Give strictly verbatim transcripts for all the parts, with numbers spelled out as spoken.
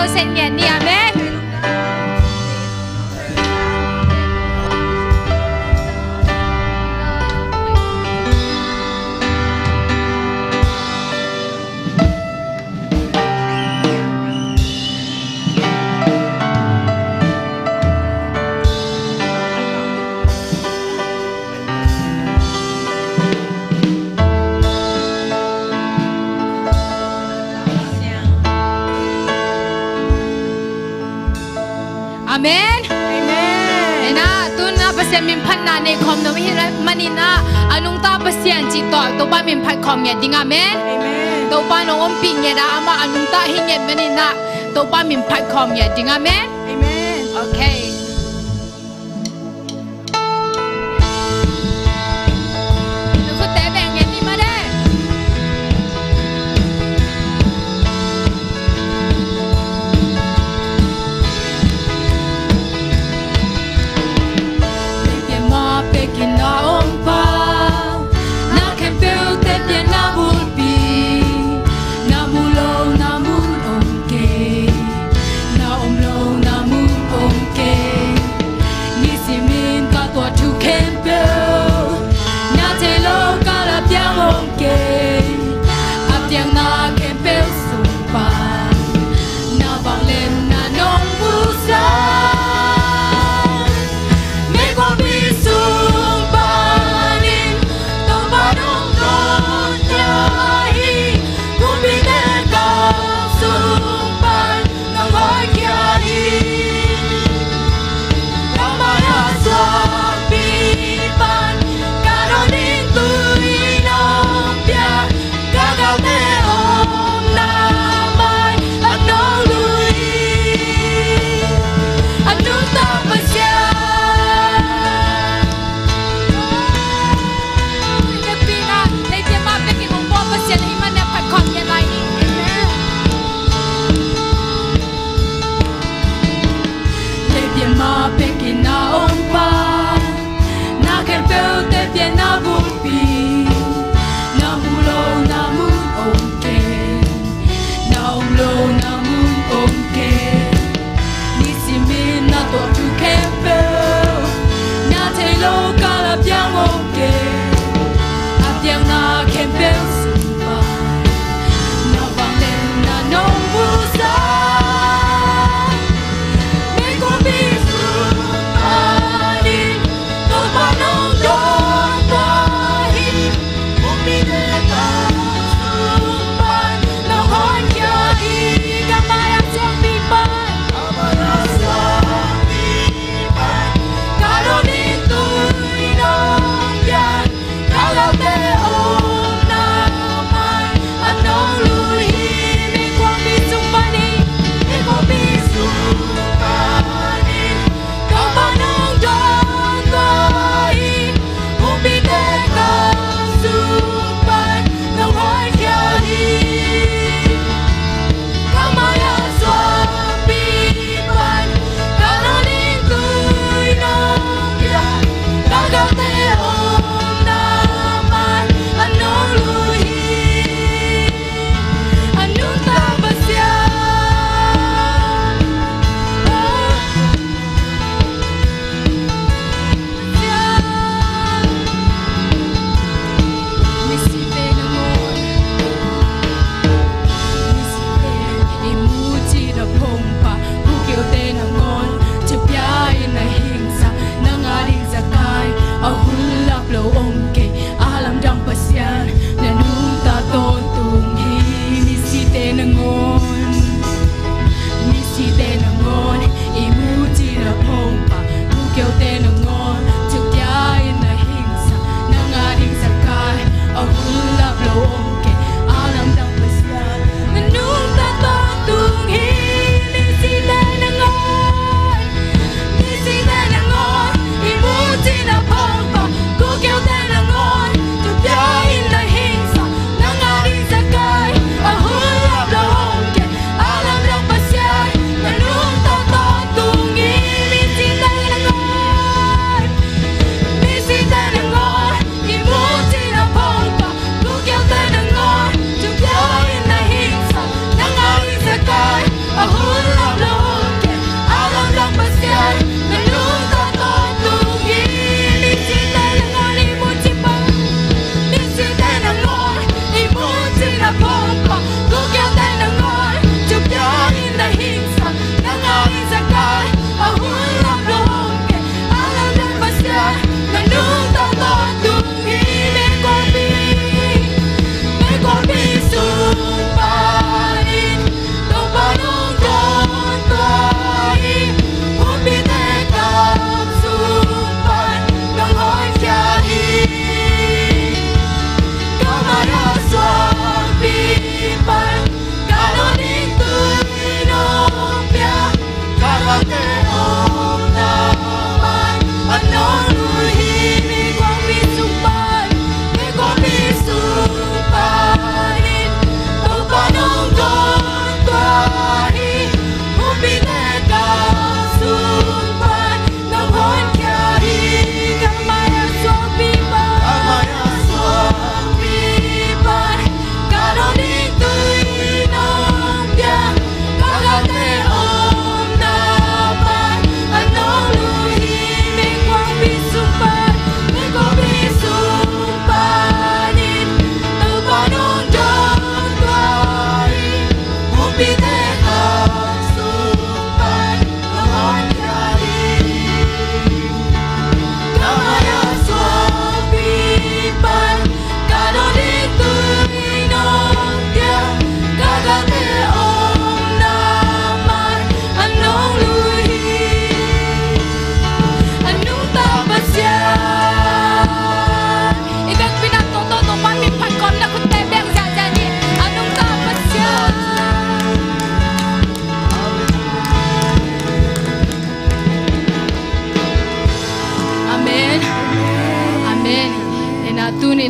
Pasian ngiat ni. Amen. Amen. Amen. Ena, tuna Pasian minphatna nei khawm nuam hi manin ah, a nungta Pasian cih tawh Topa minphat khawm ngiat ding. Amen. Amen. Topa nong ompih ngiat ah, amah a nungta hi ngiat manin ah, Topa minphat khawm ngiat ding. Amen. Amen. Okay.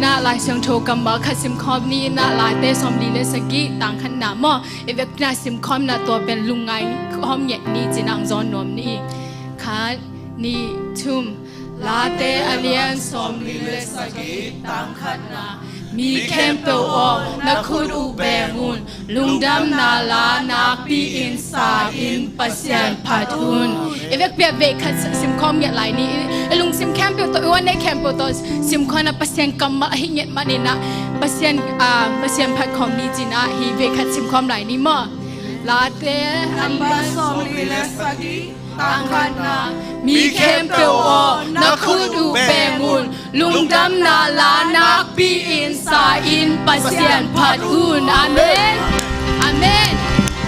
Lai Siangtho kammal khat simkhawm ni in ah, Late sawmli le sagih tang khatna maw. I vekpi-in ah simkhawm in ah, tua pen lungngai khawm ngiat ni ci-in ah hong zawn nuam ni. Khat, nih, thum. Late a lian sawmli le sagih tang khatna. Mi khempeuh aw, na khut uh beng un. Lungdamna la nakpi-in sa in Pasian phat un. I vekpi-a vei khat simkhawm ngiat lai ni. I lungsim khempeuh tawh, i ua nei khempeuh tawh simkhawm in ah Pasian kammal ahih ngiat manin ah Pasian, ah, Pasian phat khawm ni ci-in ah hih vei khat simkhawm lai ni maw. Late a lian sawmli le sagih tang khatna. Mi khempeuh aw, na khut uh beng un. Lungdamna la nakpi-in sa in Pasian phat un. Amen. Amen.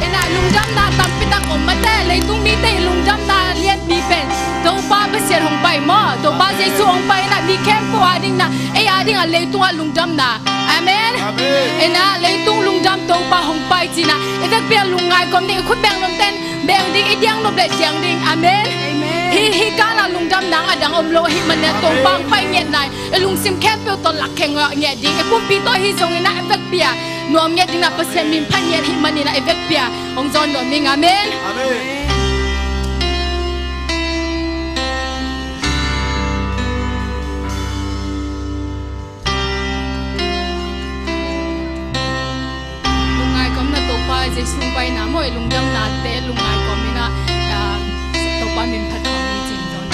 In ah lungdamna tampi tak om mate, leitung mite i lungdamna lianpi pen Topa Pasian hong pai maw. Topa Jesu hong pai in ah mi khempeuh a ding in ah, ei a ding ah leitung ah lungdamna. Amen. Amen. In ah leitung lungdam Topa hong pai ci-in ah i vekpi-a lungngai kawm ding, i khut beng nuam ten beng ding, i diang nop leh diang ding. Amen. Amen. Hih, hih kal ah lungdamna a dang om lo ahih manin ah Topa hong pai ngiat nai. I lungsim khempeuh tawh lakhia ngiat ding. I pumpi tawh hi zongin ah i vekpi-a nuam ngiat ding in ah Pasian min phat ngiat ahih manin ah i vekpi-a hong zawn nuam ing. Amen. Amen. Lungngai kawm in ah Topa Jesu pai na maw, i lungdamnate lungngai kawm in ah, ah, Topa min phat kawm ni cing tawn.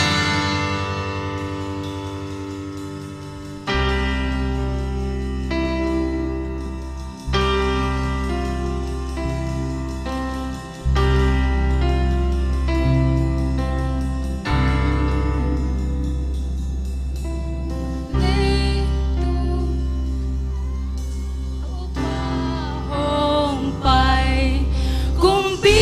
Hong pai kumpi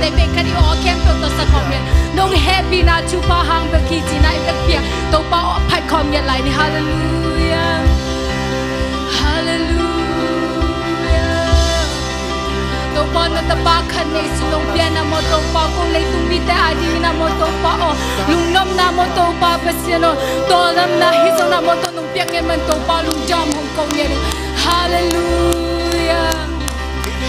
Tei bek khat i aw khempeuh tawh sa khawm ngiat. Nong hehpihna thupha hang bek hi cihna i bek piak. Topa aw phat khawm ngiat lai ni. Halleluia. Halleluia. Topa na tapa khat nei sih nong pia na maw Topa, ko leitung mite a dingin na maw Topa aw. Lungnopna maw Topa Pasian aw. Tawldamna hi zong na maw Topa nong piak ngiat man Topa lungdam hong ko ngiat uh. Halleluia.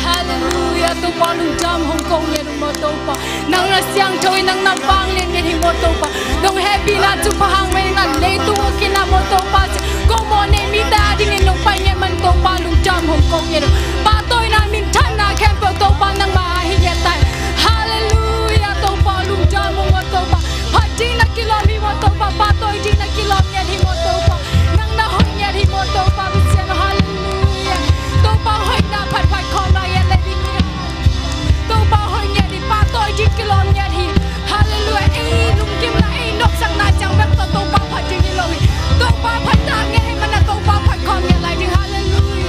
Halleluia. Topa lungdam hong ko ngiat uh maw Topa. Nang na siangtho in nang na vanglian ngiat hi maw Topa. Nong hehpihna thupha hang mah in na leitung uk in na maw Topa. Ko mawh nei mite a dingin nong pai ngiat man Topa lungdam hong ko ngiat uh. Pahtawina minthanna khempeuh Topa nangma a hi ngiat ta hi. Halleluia. Topa lungdam hong maw Topa. Phat ding na kilawm hi maw Topa. Pahtawi ding na kilawm ngiat hi maw Topa. Nang na hoih ngiat hi maw Topa Pasian. Halleluia. Topa hoihna phatphat khawm lai ngiat le ding hi. Topa hoih ngiat hi, pahtawi ding kilawm ngiat hi. Halleluia. Ei lunggimna, ei nopsakna ciang bek tawh Topa phat ding hi lo hi. Topa phat ta ngiat hi mana Topa phat khawm ngiat lai ding. Halleluia.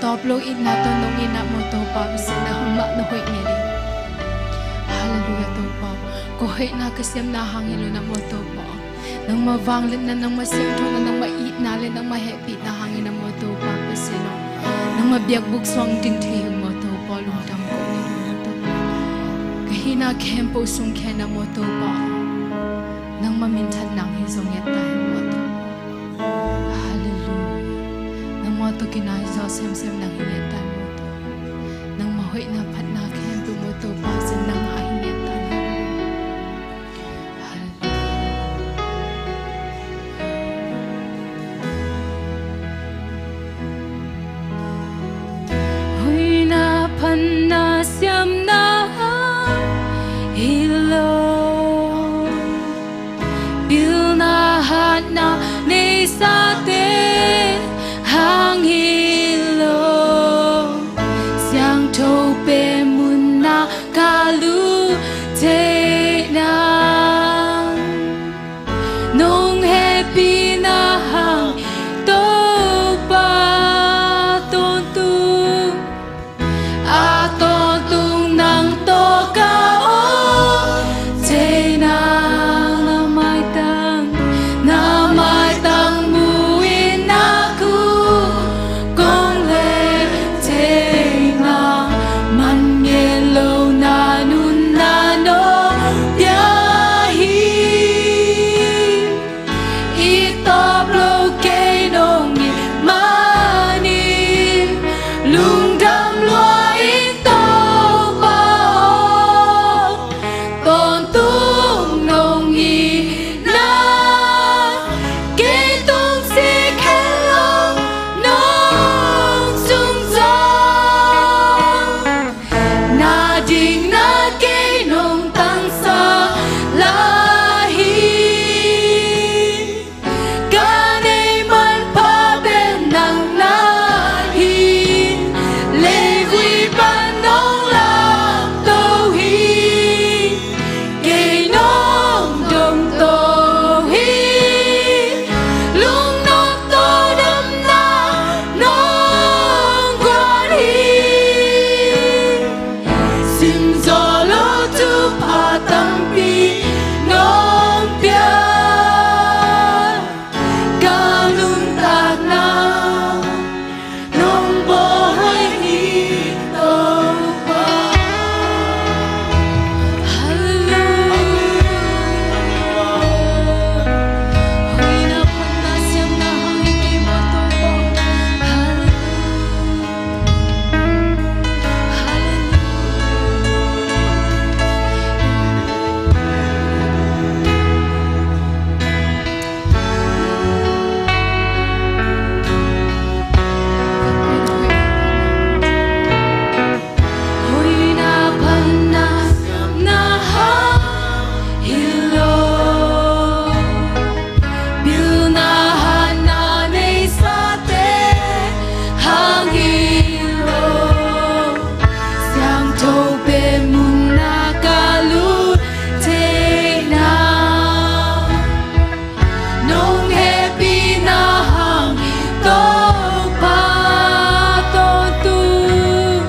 tawp lo itna tawh nong itna maw Topa Pasian, nangmah na hoih ngei. Halleluiah Topa. Ka hoihna ka siamna hang hi lo na maw Topa. Nangmah vangliatna, nangmah siangthona, nangmah itna le nangmah hehpihna hangin na maw Topa Pasian aw. Nangmah biakbuk suang ding thei hi maw Topa, lungdam ko ni maw Topa. Ka hihna khempeuh sung khia na maw Topa. Nangmah minthan nang hi zong ngiat ta hi maw Topa. Halleluiah. Nangmah tawh kinai zaw semsem nang hi ngiat ta hi maw Topa. Nangmah hoihna phatna khempeuh maw Topa Pasian nangmah hi ngiat ta hi. Halleluiah. Hoihna phatna siamna hi lo. Pilna hatna neisate hang hi lo. Siangtho pen munna ka lut theihna nong hehpihna hang Topa tawntung. A tawntung nang tawh ka om thei nang, na maitang, na maitang mu-in na khut kong leh thei nang, man ngen lo na nunna nong pia hi. I tawp lo kei nong it manin lungdam lua ing Topa aw. Tawntung nong itna kei tung sik het lo nong sung zaw. Na ding na kei nong tangsak lai hi. Ka neih manpha pen nang na hi. Leivui pan nong lamto hi. Kei nong domto hi. Lungnop tawh damna nong guan hi. Sim zaw lo thupha tampi nong pia. Ka nuntakna nong bawl hoih hi Topa. Halleluiah. Hoihna phatna siamna hang hi kei maw Topa. Halleluiah. Hoihna phatna na hang hi lo. Pilna hatna neisate hang hi lo. Siangtho pen munna ka lut theihna nong hehpihna hang Topa tawntung.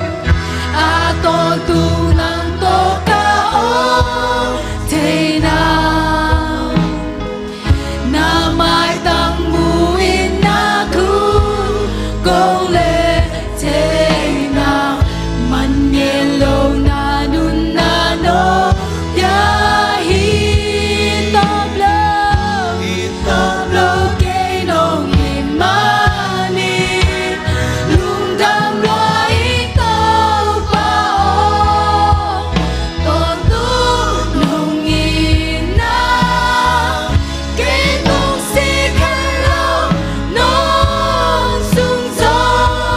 A tawntung nang tawh ka om thei nang. Na maitang mu-in na khut kong leh thei nang. Man ngen lo na nunna nong pia hi. Tawp lo, tawp lo kei nong it manin lungdam lua ing Topa aw. Tawntung nong itna kei tung sik het lo nong sung zaw.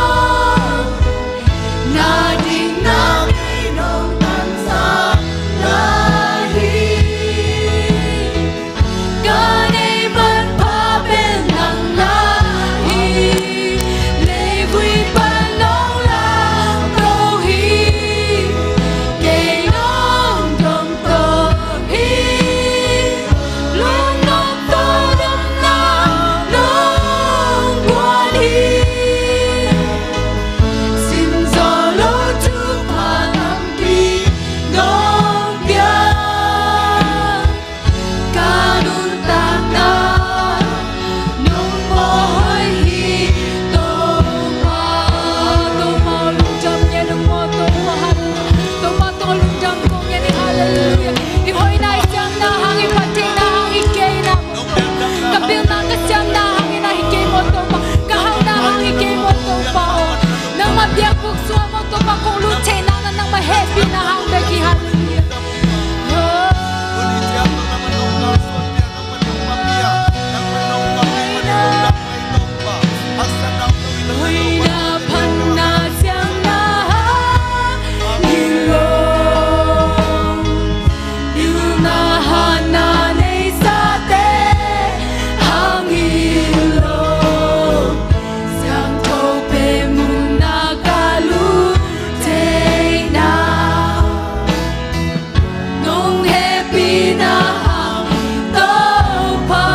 biakbuk sungah maw Topa kong lut theihna nangmah hehpihna hang bek hi. Halleluiah. Nong hehpihna hang Topa,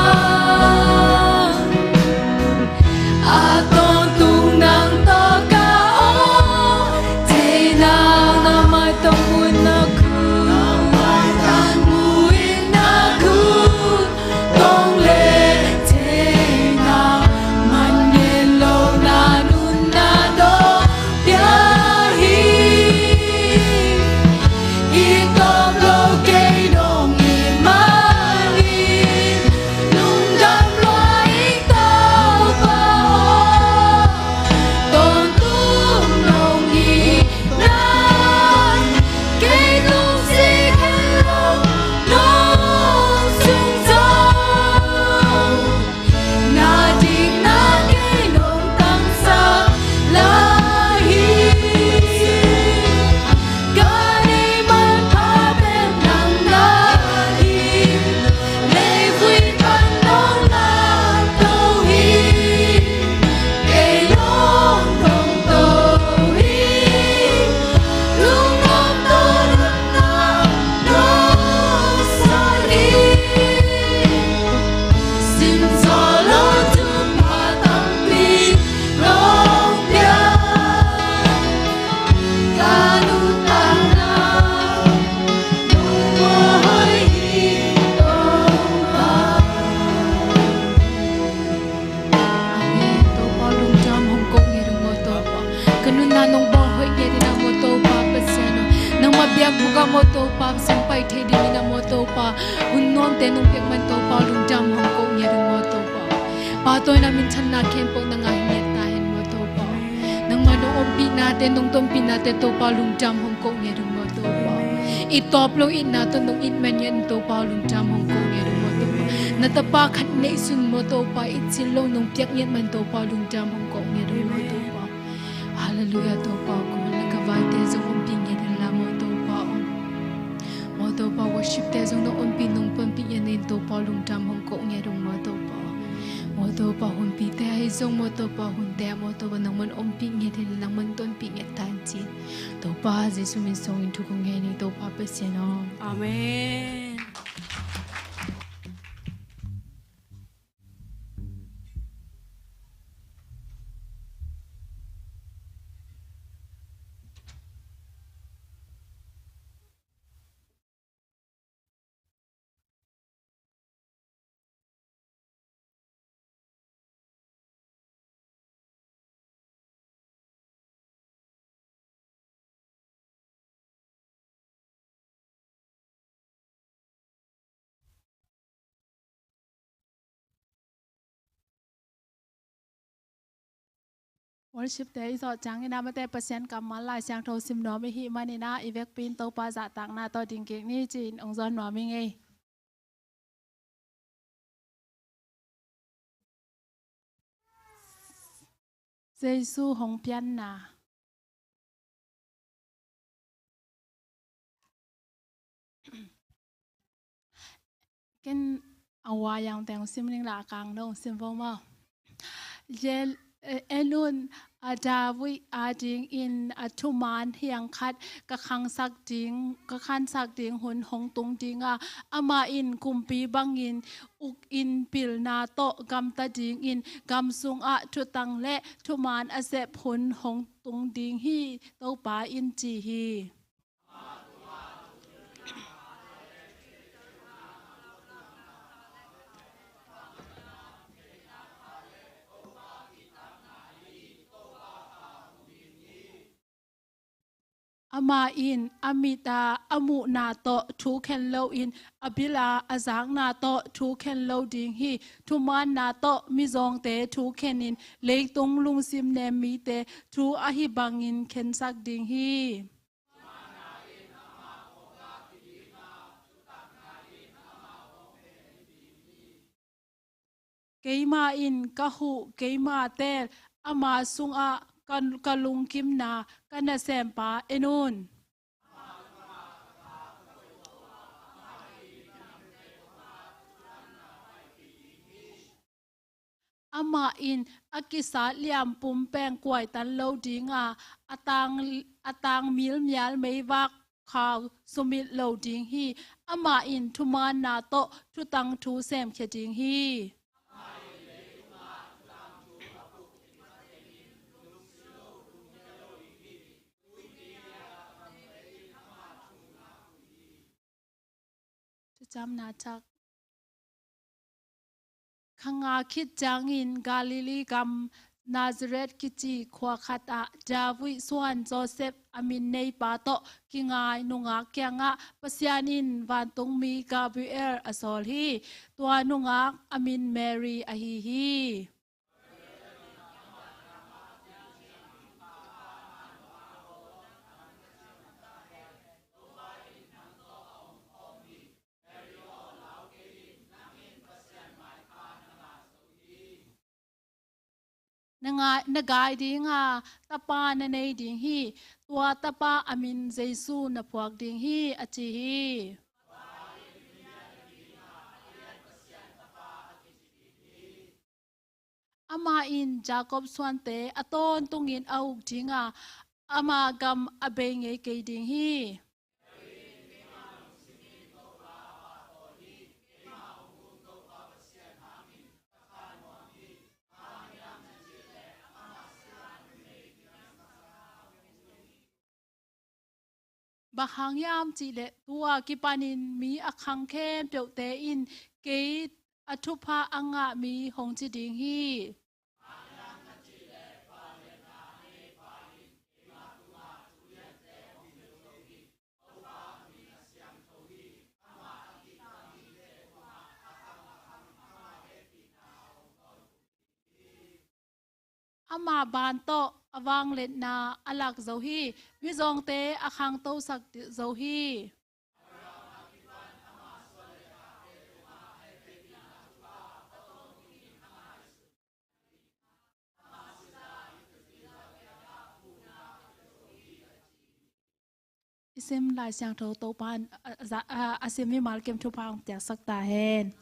a tawntung nang tawh ka om theihna, na mai tawh mun na khut, na mu in na khut kong leh theihna, man ngen lohna nunna dawng pia hi. I tawp lo kei nong it manin lungdam lua ing Topa aw. Tawntung nong it na, kei lungsim hen lo nong sung zong, na dikna kei nong tangsak lai hi. Ka neih manpha pen nang na hi. Leivui pan nong lamto hi. Kei lungdam to hi. Lungdam to na nong sawh hi. Sim zaw lo thupha tampi nong pia. Ka nuntakna nong mawhhoih hi Topa. Amen. Topa lungdam hong koh nget ung maw Topa. Ka nunna nong bawlhoih nget in ah maw Topa Pasian aw. Nangmah biakbuk ah maw Topa Pasian pai thei dingin ah maw Topa. Hun nuamte nong piak man Topa lungdam hong koh nget ung maw Topa. Pa tawh in ah minthanna khempeuh nang a hi nget ta hen maw Topa. Nangmah nong ompihnate nong tonpihnate Topa lungdam hong koh nget ung maw Topa. I tawp lo itna tawh nong it man nget in Topa lungdam hong koh nget ung maw Topa. Na tapa khat neihsun maw Topa, it cil lo nong piak nget man Topa lungdam hong koh nget ung maw Topa. Halleluiah Topa, ka hun le ka vaite zong ompih nget hen la maw Topa aw. Maw Topa worshipte zong nong ompih nong tonpih nget in Topa lungdam hong koh nget ung maw Topa. Maw Topa hunpite ahi zong maw Topa hunte ah maw Topa nangman ompih nget hen la nangman tonpih nget ta hen ci-in Topa Jesu min suangin thu kong ngen hi Topa Pasian aw. Amen. Worshipte i zawh ciangin ah amaute Pasian kammal Lai Siangtho sim nuam i hih manin ah i vekpi in Topa zahtakna tawh ding kik ni ci-in hong zawn nuam ing ei. Jesu hong pianna. Ken a wai ang teng sim ning la a kang dong sim vo maw. Yen, eh, en un, a David adingin a thuman hiang khat ka khangsak ding, ka khansak ding hun hong tung ding a, amah in kumpi bangin uk in pilna tawh gamta dingin gam sungah thutang le thuman a sep hun hong tung ding hi, Topa in ci hi. Amah in a mit-a a muhna tawh thu khen loin, a bil-a a zakna tawh thu khen lo ding hi. Thumaanna tawh mizawngte thu khenin, leitung lungsim nem mite thu ahi bangin khensak ding hi. Keimah in ka huh, keimah teel, ama sungah ka, ka lungkimna, ka nasempa en un. Amah in a kisat liam pumpeng kuaitan lo dinga, a tang, a tang milmial meivak khau sumit lo ding hi. Amah in thumaanna tawh thutang thu semkhia ding hi. Thucamna thak. Kha nga khit ciangin Galilee gam Nazareth kici khua khatah David suan Joseph a min neipa tawh kingai nungak kiangah Pasian in vantungmi Gabriel a sawl hi. Tua nungak a min Mary ahi hi. Na ngai, na gai dinga tapa na nei ding hi. Tua tapa a min Jesu na phuak ding hi, a ci hi. Amah in Jacob suante a tawntungin a uk dinga, ama gam a bei ngei kei ding hi. Bang hang hiam cihleh, tu-a kipanin mi a khang khempeuhte in kei a thupha a ngah mi hong ci ding hi. Ama ban tawh a vangliatna a lak zo hi. Mizawngte a khangtosak zo hi. I sim Lai Siangtho Topa in, a, a, a, a sim mimal kim thupha hong piaksak ta hen.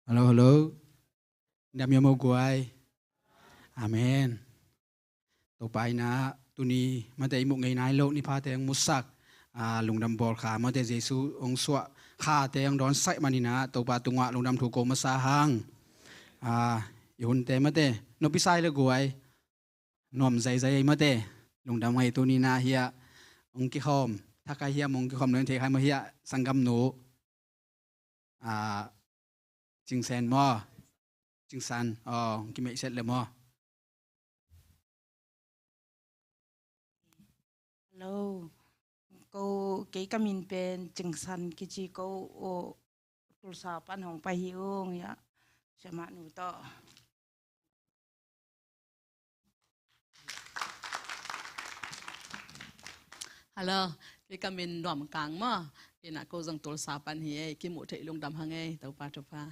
Hello, hello. Dam hiam aw guai. Amen. Topa in ah tuni mate i muh ngei nai lo niphate hong musak, a, lungdam bawl kha mate Jesu hong suah khate hong dawnsak manin ah Topa tungah lungdam thu ko masa hang. A, i hunte mate nopisa hi le guai. Nuam zaizai ei mate. Lungdam ngei tuni na hiah hong kikhawm. Thakai hiam hong kikhawm lo in thei khai maw hiah sanggamnu. A, Cingsen maw? Cingsan. Aw, hong kimeihset le maw? Hello. Ko, kei ka min pen Cingsan kici ko, aw, Tulsa pan hong pai hi ung, ya. Siamahnu tawh. Hello, kei ka min Nuam Kang maw. Kei na ko zong Tulsa pan hi ei, kimuh theih lungdam hang ei, Topa thupha.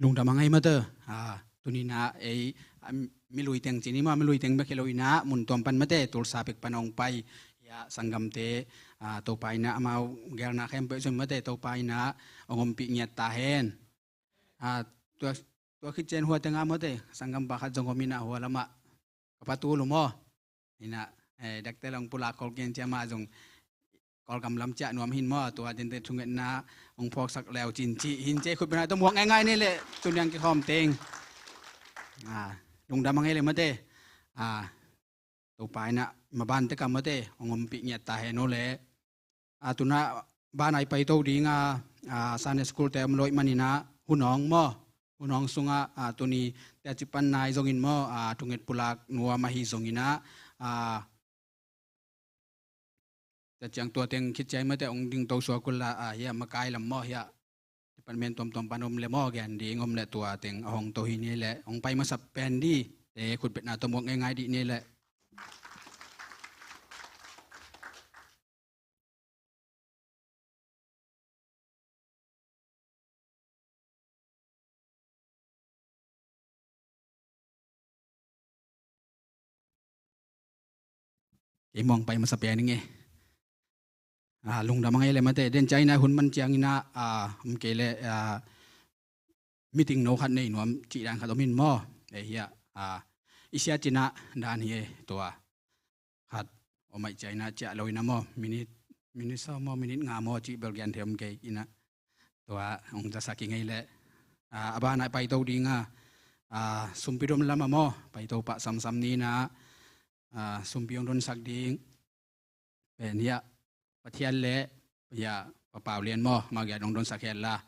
Lungdam a ngai mate. A, tuni na ei, a, milui teng cini ma, milui teng bek hi lo ina, mun tuam pan mate, Tulsa pek pan hong pai. Ya, sanggamte, a, Topa ina, amau gelna khempeuh zong mate, Topa ina, hong ompih ngiat ta hen. A, tua, tua khit cian hua teng a mate, sanggam pakhat zong om ina hua lama. Ka pa tu lu maw. Ina, eh, dakte long pula kol gen cia ma zong. Kawlgam lam ciah nuam hi in maw, tua dingte thungetna hong phawksak leu cin cih hi in, ci khutbetna tawh muak ngeingai ni leh tuniang kikhawm teng. A, lungdam a ngei le mate. A, Topa in ah maban tek a mate hong ompih ngiat ta hen aw le. A, tu-in ah banah i paito ding a, a, Sunday school te om lo ahih manin ah hun hong maw, hun hong sungah, a, tuni tua ci pan nai zongin maw, a, thunget pulak nuam ahi zongin ah, a, tua ciang tua teng khit ciang mate hong ding to suak un la, a, hiah makai lam maw, hiah department tuamtuam pan om le maw, gen ding om le tua teng a hong to hi ni le, hong pai masa pen ding te khutbetna tawh muak ngeingai ding ni le. Kei mawng pai masa pia ning e. A, lungdam a ngei le mate, den ciang in ah hun man ciangin ah, a, om kei le, a, meeting no khat nei nuam cih dan khat om in maw. Ei hiah, a, i siat in ah dan hi e, tua khat om ahih ciangin ah ciah lo in ah maw, minute, minute sawm maw, minute nga maw cih bel gen thei om kei in ah. Tua hong zasak i ngei le, a, a banah paito ding a, a, sumpi dom lam ah maw, paito pah samsam ni in ah, a, sumpi hong donsak ding pen hiah Pa Thian le hiah Pa Pau Lian maw, amau kiang hong donsak hen la.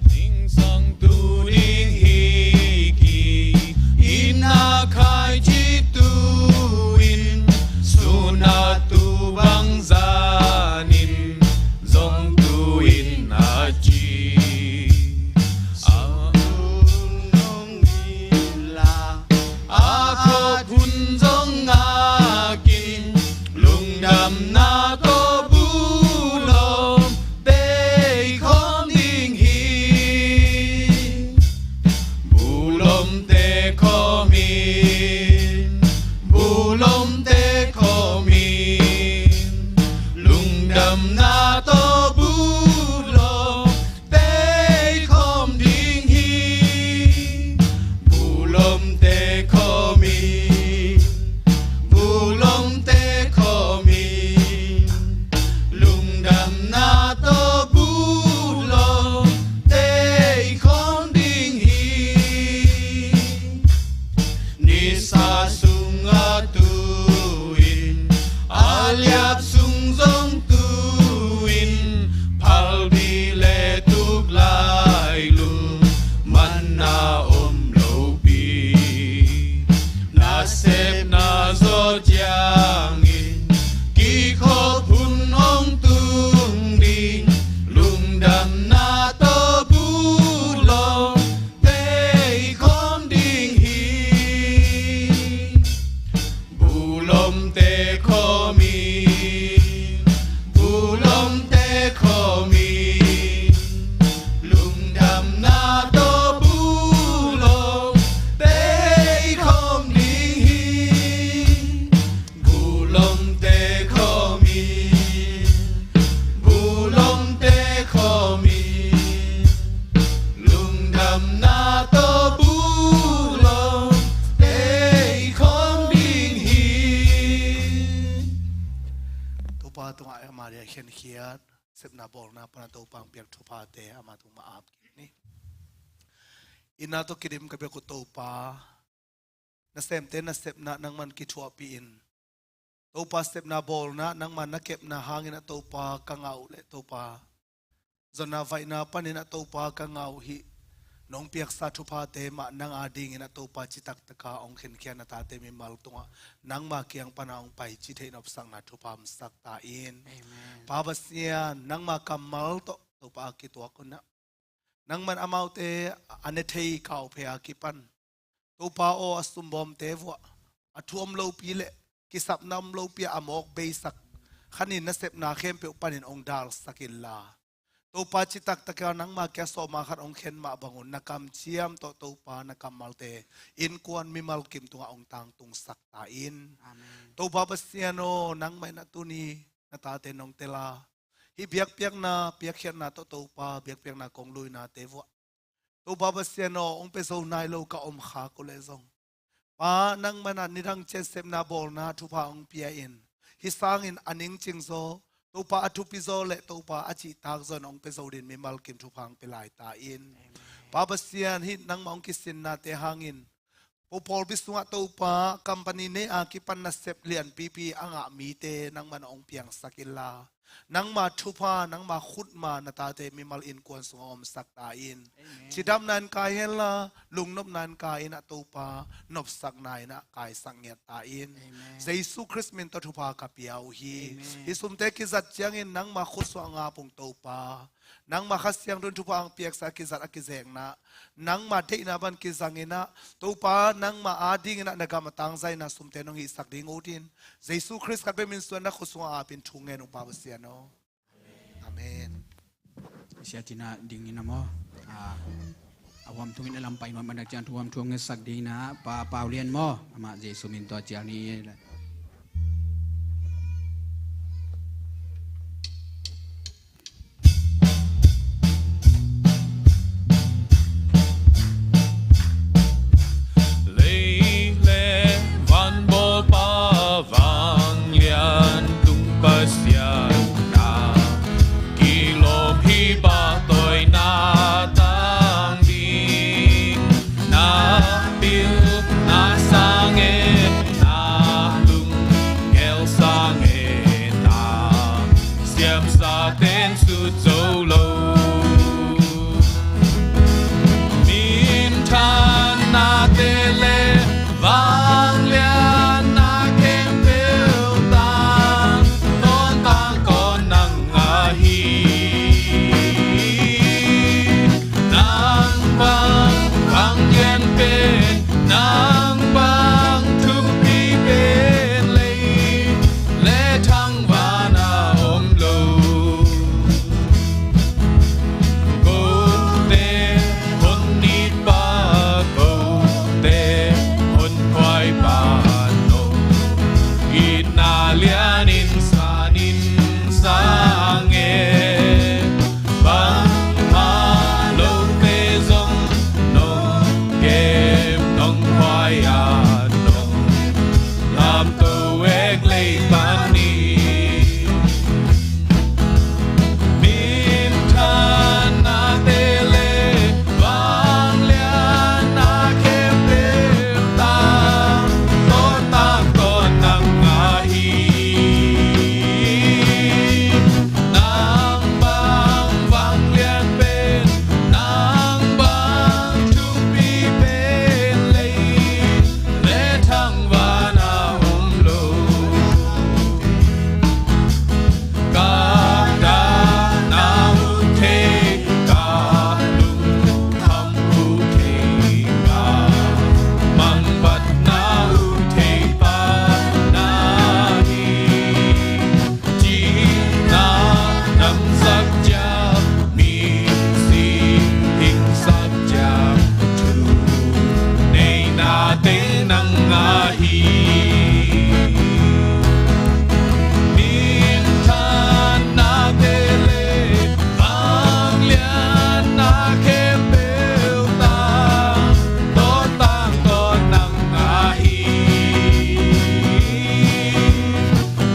Ning song tu ning hi ki, inn a khaici tu in, sun a tu bang zan in, zong tu in a ci. A hun nong in la, a khop hun zong ngak in, lungdamna tawh bu lom tei khawm ding hi. Bu lom tei khawm in, bu lom tei khawm in, lungdamna tawh bu lom tei khawm ding hi. Bu lom tei khawm in, bu lom tei khawm in, lungdamna tawh bu lom tei khawm ding hi. Nisa sungah tu in, a liap sung zong tu in, phalbi le tuk lai lungmanna om lopi. Nasepna zaw ciangin, kikhop hun hong tung ding, lungdamna tawh bu lom tei khawm ding hi. Bu lom tei khawm in, bu lom tei khawm in, lungdamna tawh bu lom tei khawm ding hi. Bu lom tei khawm in, bu lom tei khawm in, lungdamna tawh bu lom tei khawm ding hi. Topa tungah ama dia khenkhiat, sepna bawlna pana Topa hong piak thuphate ama tung mah ap kik ni. Inn ah tawh kidim ka biak uh Topa, nasemte nasepna nangman kithuahpih in. Topa sepna bawlna nangman na kepna hangin ah Topa ka ngah uh leh Topa, zonna vaihna panin ah Topa ka ngah uh hih nong piaksa thuphate mah nang adingin a Topa citak taka hong khenkhia na tate mimal tungah nangma kiang pana hong pai ci theih nopsakna thupha hong sak ta in. Amen. Pa Pasian, nangma kammal tawh Topa a kituak hunah nangman amaute a ne thei kau phe a kipan Topa aw, a sumbawmte vuah, a thu om lopi le kisapna om lopi a mawk beisak khanin nasepna khempeuh panin hong dalsak inla, Topa citak taka nangma kia sawma khat hong khen mah bangun na kamciam tawh Topa na kammalte innkuan mimal kim tungah hong tangtungsak ta in. Amen. Topa Pasian aw, nangmah in a tuni na tate nong tela hih biakpiakna, piakkhiatna tawh Topa biakpiakna kong luinate vuah Topa Pasian aw, hong pia zo nai lo ka om khak uh leh zong, Pa, nangman ah nidang ciansepna bawlna thupha hong pia in, hih sangin a ningcing zaw, Topa a thupi zaw le Topa a cihtak zaw in hong pia zo din mimal kim thupha hong pia lai ta in. Amen. Pa Pasian, hih nangmah hong kisinnate hangin Pawlpi sungah Topa company nei a kipan nasep lianpipi a ngah mite nangman hong piangsak inla, nangma thupha, nangma khutma na tate mimal innkuan sungah omsak ta in. Amen. Cidamna in kai henla, lungnopna in kai in ah Topa, nopsakna in ah kaisak ngiat ta in. Amen. Jesu Khrist min tawh thupha ka pia uh hi. Amen. Hih sumte kizat ciangin nangma khut sungah ngap ung Topa. Nangma Kha Siangtho in thupha hong piaksa a kizat a kizekna, nangma deihna bang kizang in ah, Topa, nangma adingin ah na gam a tangzaina sumte nong hihsak ding ut in, Jesu Khrist khat bek min suang na khut sungah apin thu ngen ung Pa Pasian aw. Amen. Sia cina ding in a maw. A, a huam thungin a lam pai nuam a nak ciang thu huam thung ngetsak ding in ah Pa Pau Lian maw. Amah Jesu min tawh cial ni. Lei le van bawlpa vanglian tung Pasian na kilawm hi, pahtawina tang ding na pil, na sang e, na lunggel sang e, na siamsa ten sut zo lo. Minthanna te le vanglianna khempeuh tang, tawntung kong nang ahi. Nang bang vanglian pen, nang bang thupi pen lei le thangvana om lo. Kote hon itpa, kote hon khuaipa nong itna lianin sanin sang e. Bangmah lote zong nong kem nong khuai a, nong lamto ek lei pan hi. Minthanna te le vanglianna khempeuh tang, tawntung kong nang ahi. Nang bang vanglian pen, nang bang thupi pen lei le thangvana om lo. Ka dahna uh thei, ka lungkham uh thei, ka mangbatna uh thei pa na hi. Cihna damsak ciang, misi hingsak ciang, thuneihna teng nang ahi. Minthanna te le vanglianna khempeuh tang, tawntung kong nang ahi.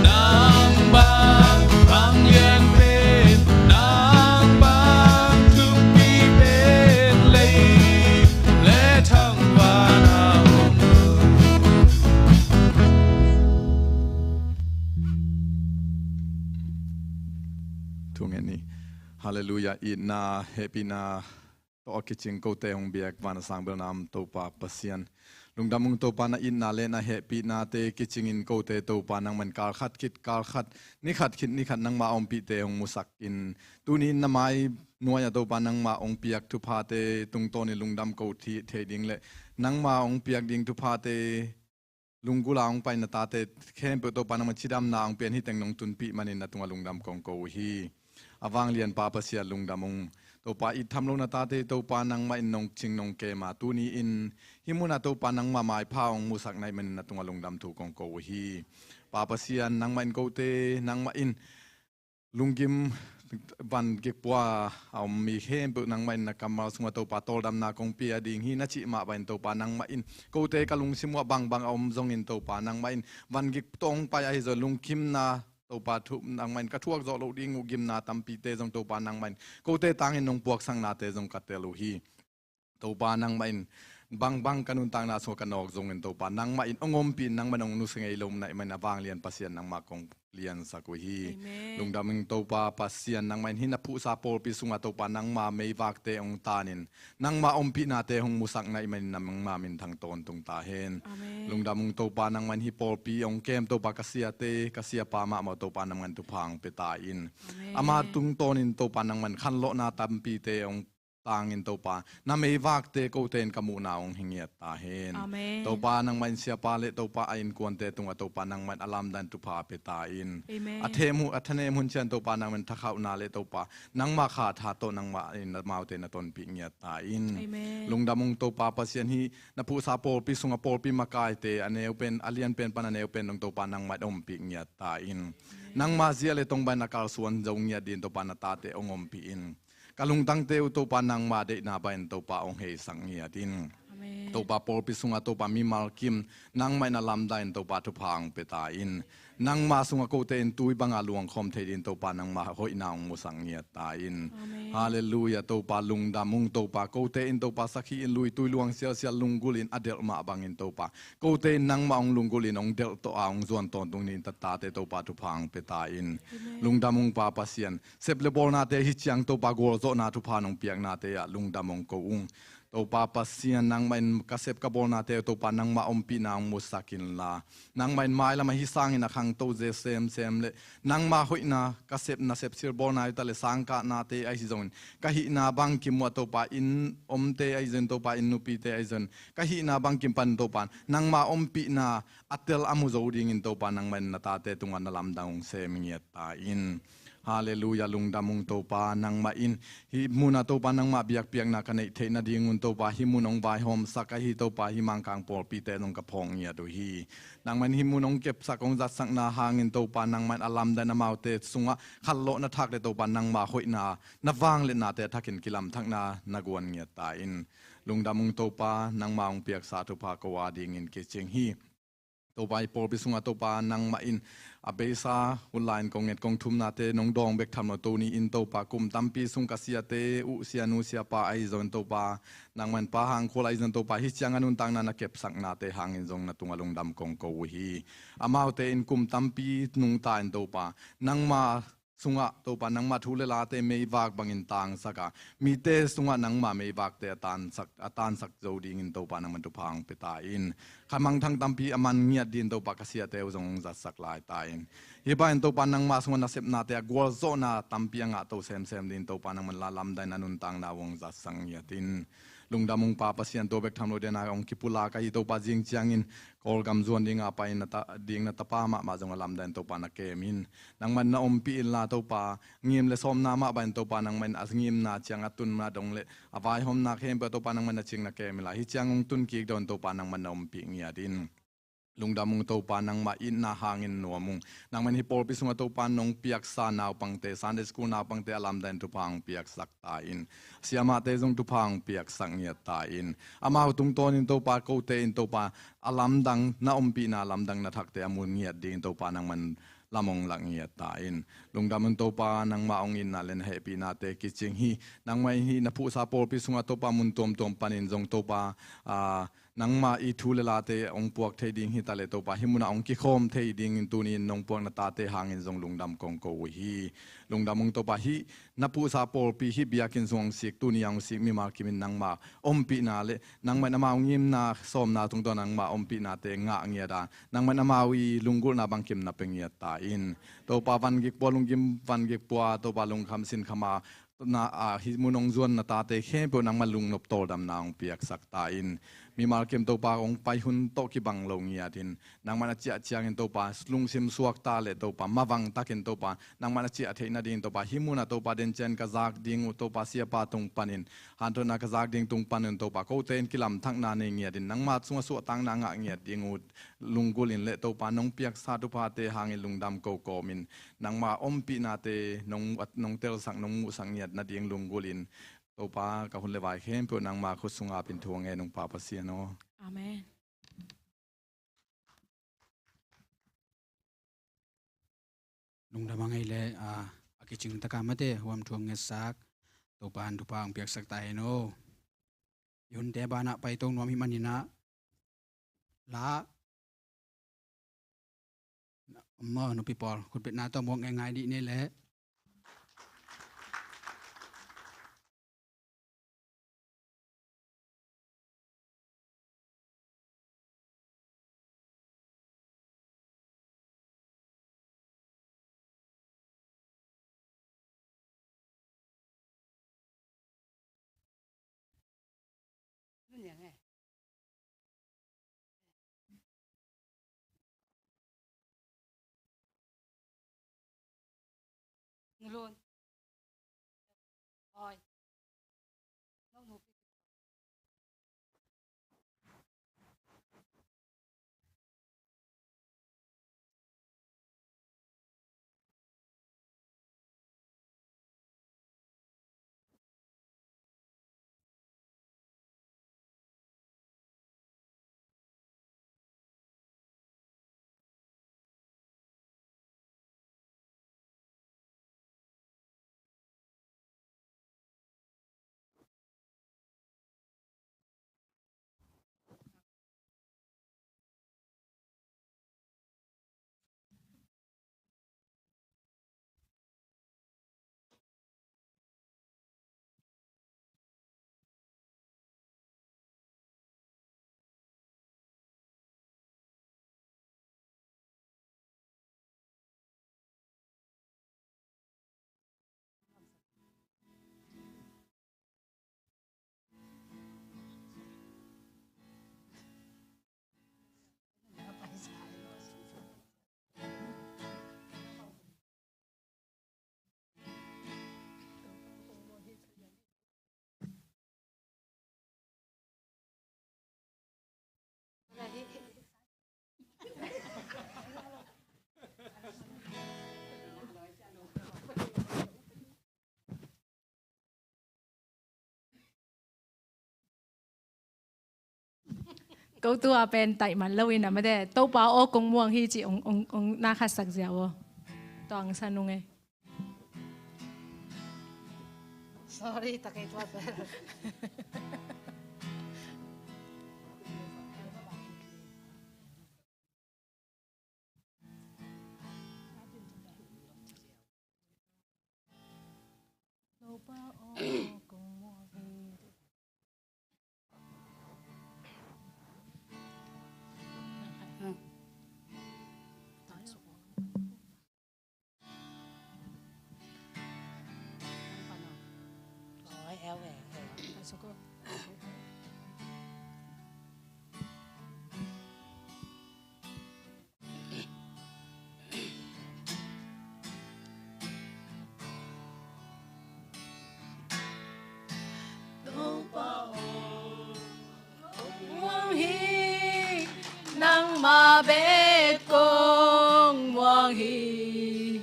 Nang bang vanglian pen, nang bang thupi pen lei le thangvana om lo. Thu ngen ni. Halleluiah. Itna, hehpihna, tawh a kicing kote hong biak van a sang bel na om Topa Pasian. Lungdam ung Topa, na itna le na hehpihnate kicingin kote Topa nangman kal khat khit kal khat, ni khat khit ni khat nangma ompihte hong musak in, tuni in na mai nuai-ah Topa nangma hong piak thuphate tungtawnin lungdam ko thei ding le nangma hong piak ding thuphate lunggulh a hong pai na tate khempeuh Topa nangman cidamna hong pia in, hih teng nong tunpih manin na tungah lungdam kong ko uh hi. A vanglian Pa Pasian, lungdam ung. Topa, it tham lo na tate Topa nangmah in nong cing nong kem a, tuni in hih munah Topa nangma maipha hong musak na hih manin na tungah lungdam thu kong ko uh hi. Pa Pasian, nangmah in kote, nangmah in lunggim van gikpua a om mi khempeuh nangmah in na kammal sungah Topa tawldamna kong pia ding hi na cih mah bangin Topa nangmah in kote ka lungsim uhah bangbang a om zongin Topa nangmah in van gik tawh hong pai ahi zong lungkimna Topa thu nangmah in ka thuak zawh loh ding uh gimna tampite zong Topa nangmah in kote tangin nong puaksaknate zong ka tel uh hi. Topa nangmah in bangbang ka nuntakna sungah ka nawk zongin Topa nangmah in hong ompih in, nangmah in hong nusia ngei lo na hih manin a vanglian Pasian nangmah kong liansak uh hi. Amen. Lungdam ung Topa Pasian, nangmah in hih na phuhsa pawlpi sungah Topa nangma meivakte hong tanin nangma ompihnate hong musak na hih manin nangma minthang tawntung ta hen. Amen. Lungdam ung Topa, nangmah in hih pawlpi hong kem Topa ka siate ka siapa mahmah uh Topa nangmah in thupha hong pia ta in. Amen. Ama tungtawnin Topa nangmah in khanlawhna tampite hong tangin Topa na meivakte kote in ka muhna hong hi ngiat ta hen. Amen. Topa nangmah in siapa le Topa a innkuante tungah Topa nangmah in a lamdang thupha pia ta in. Amen. A them uh, a thanem hun ciang Topa nangmah in thakhauhna le Topa nangmah kha tha tawh nangmah in amaute na tonpih ngiat ta in. Amen. Lungdam ung Topa Pasian, hih na phuhsa pawlpi sungah pawlpi makaite a neu pen, a lian pen pan a neu pen dong Topa nangmah in ompih ngiat ta in. Amen. Nangma zia le tong bangin a kalsuan zo ngiat dingin Topa na tate hong ompih in. Ka lungtangte uh Topa nangma deihna bangin Topa hong heisak ngiat in. Amen. Topa pawlpi sungah Topa mimal kim nangmah in a lamdang in Topa thupha hong pia ta in. Nangma sungah kote in tui banga luangkhawm thei dingin Topa nangma hoihna hong musak ngiat ta in. Amen. Halleluiah Topa, lungdam ung Topa, kote in Topa sakhi in lui tui luang sialsial lunggulh in a delh mah bangin Topa kote in nangmah hong lunggulh in hong delh tawh a hong zuan tawntung dingin ta tate Topa thupha hong pia ta in. Amen. Lungdam ung Pa Pasian, sep le bawlnate hi ciang Topa gualzawhna thupha nong piaknate ah lungdam hong ko ung. Topa Pasian, nangmah in ka sep ka bawlnate uh Topa nangmah ompihna hong musak inla, nangmah in mailam ahi sangin a khangto ze semsem le nangmah hoihna ka sep nasep silbawlna uh ta le sangkahnate ahi zongin ka hihna bangkim uh ah Topa inn omte ahi zongin Topa inn nupite ahi zongin ka hihna bangkim pan Topa nangmah ompihna a tel a mu zo dingin Topa nangmah in na tate tungah na lamdang hong sem ngiat ta in. Halleluiah, lungdam ung Topa, nangmah in hih munah Topa nangmah biakpiakna ka neih theih nadingun Topa hih mun hong vaihawmsak ahi Topa hih Mangkang pawlpite zong ka phawk ngiat uh hi. Nangmah in hih mun hong kepsak hong zatsakna hangin Topa nangmah in a lamdang in amaute sungah khanlawhna thak le Topa nangmah hoihna na vangliatnate a thakin kilamthakna na guan ngiat ta in. Lungdam ung Topa, nangmah hong piaksa thupha ko a dingin kicing hi. Topa, i pawlpi sungah Topa nangmah in a beisa hun lai-in kong nget kong thumnate nong dawng bek tham lo, tuni in Topa kum tampi sung ka siate uh sianu siapa ahi zongin Topa nangmah in Pa Hang Khual ahi zongin Topa hih ciang a nuntakna na kepsaknate hangin zong na tungah lungdam kong ko uh hi. Amaute in kum tampi nungta in Topa nangma sungah Topa nangmah thu le late meivak bangin tangsak a, mite sungah nangmah meivakte a tansak, a tansak zo dingin Topa nangmah in thupha hong pia ta in. Kha mangthang tampi a man ngiat dingin Topa ka siate uh zong hong zatsak lai ta in. Hih bangin Topa nangmah sungah nasepnate a gualzawhna tampi a ngahto semsem dingin Topa nangmah in la lamdang in a nuntakna uh hong zatsak ngiat in. Lungdam ung Pa Pasian, tua bek tham lo dena hong kipulak ahi Topa zing ciangin Kawlgam zuan dinga pai na ta, ding na tapa mahmah zong a lamdang in Topa na kem in. Nangmah in na ompih inla Topa ngim le sawmna mah bangin Topa nangmah in a ngimna ciang a tunna dong le a vaihawmna khempeuh Topa nangmah in na cing na kem inla hih ciang hong tun kik dong Topa nangmah in na ompih ngiat in. Lungdam ung Topa, nangmah itna hangin nuam ung. Nangmah in hih pawlpi sungah Topa nong piaksa naupangte, Sunday school naupangte a lamdang in thupha hong piaksak ta in. Siamahte zong thupha hong piaksak ngiat ta in. Amau tungtawnin Topa kote in Topa a lamdang na ompihna lamdang na thakte a mu ngiat dingin Topa nangmah in lam hong lak ngiat ta in. Lungdam un Topa, nangmah hong itna le na hehpihnate kicing hi. Nangmah in hih na phuhsa pawlpi sungah Topa mun tuamtuam panin zong Topa, ah, nangmah i thu le late hong puak thei ding hi ta leh Topa, hih munah hong kikhawm thei dingin tuni-in nong puakna tate hangin zong lungdam kong ko uh hi. Lungdam ung Topa, hih na puhsa pawlpi, hih biakinn sung hong sik, tuni a hong sik mimal kimin nangmah ompihna le nangmah in amau ngimna sawmna tungtawn nangmah ompihnate ngah ngiat a, nangmah in amau i lunggulhna bangkim na pia ngiat ta in. Topa van gikpua, lunggim van gikpua, Topa lungkham sinkham a, na, a, hih mun hong zuan na tate khempeuh nangmah lungnop tawldamna hong piaksak ta in. Mimal kim Topa hong pai hun tawh kibang lo ngiat in, nangmah na ciah ciangin Topa lungsim suakta le Topa mavang takin Topa nangmah na ciah theih nading Topa, hih munah Topa dencian ka zak ding uh Topa siapa tung panin, hanthotna ka zak ding tung panin Topa kote in kilamthakna nei ngiat in, nangmah sungah suahtakna ngah ngiat ding uh lunggulh in le Topa nong piaksa thuphate hangin lungdam ko kawmin, nangmah ompihnate nong, nong telsak, nong muhsak ngiat nading lunggulh in, Topa ka hun le vai khempeuh nangmah khut sungah pin thu a ngen ung Pa Pasian aw. Amen. Lungdam a ngei le, a, a kicing taka mate huam thu a ngetsak Topa in thupha hong piaksak ta hen aw. I hunte banah paito nuam hih maninah la maw, nupi pawl khutbetna tawh muak ngeingai dih ni leh. Ko tua pen taih man lo in a mate, Topa aw kong muang hi ci ong, ong, ong na khat sak ziau aw. Tuang sa nung e. Sorry, takei tua pen. Topa aw, kong muang hi, nangmah bek kong muang hi.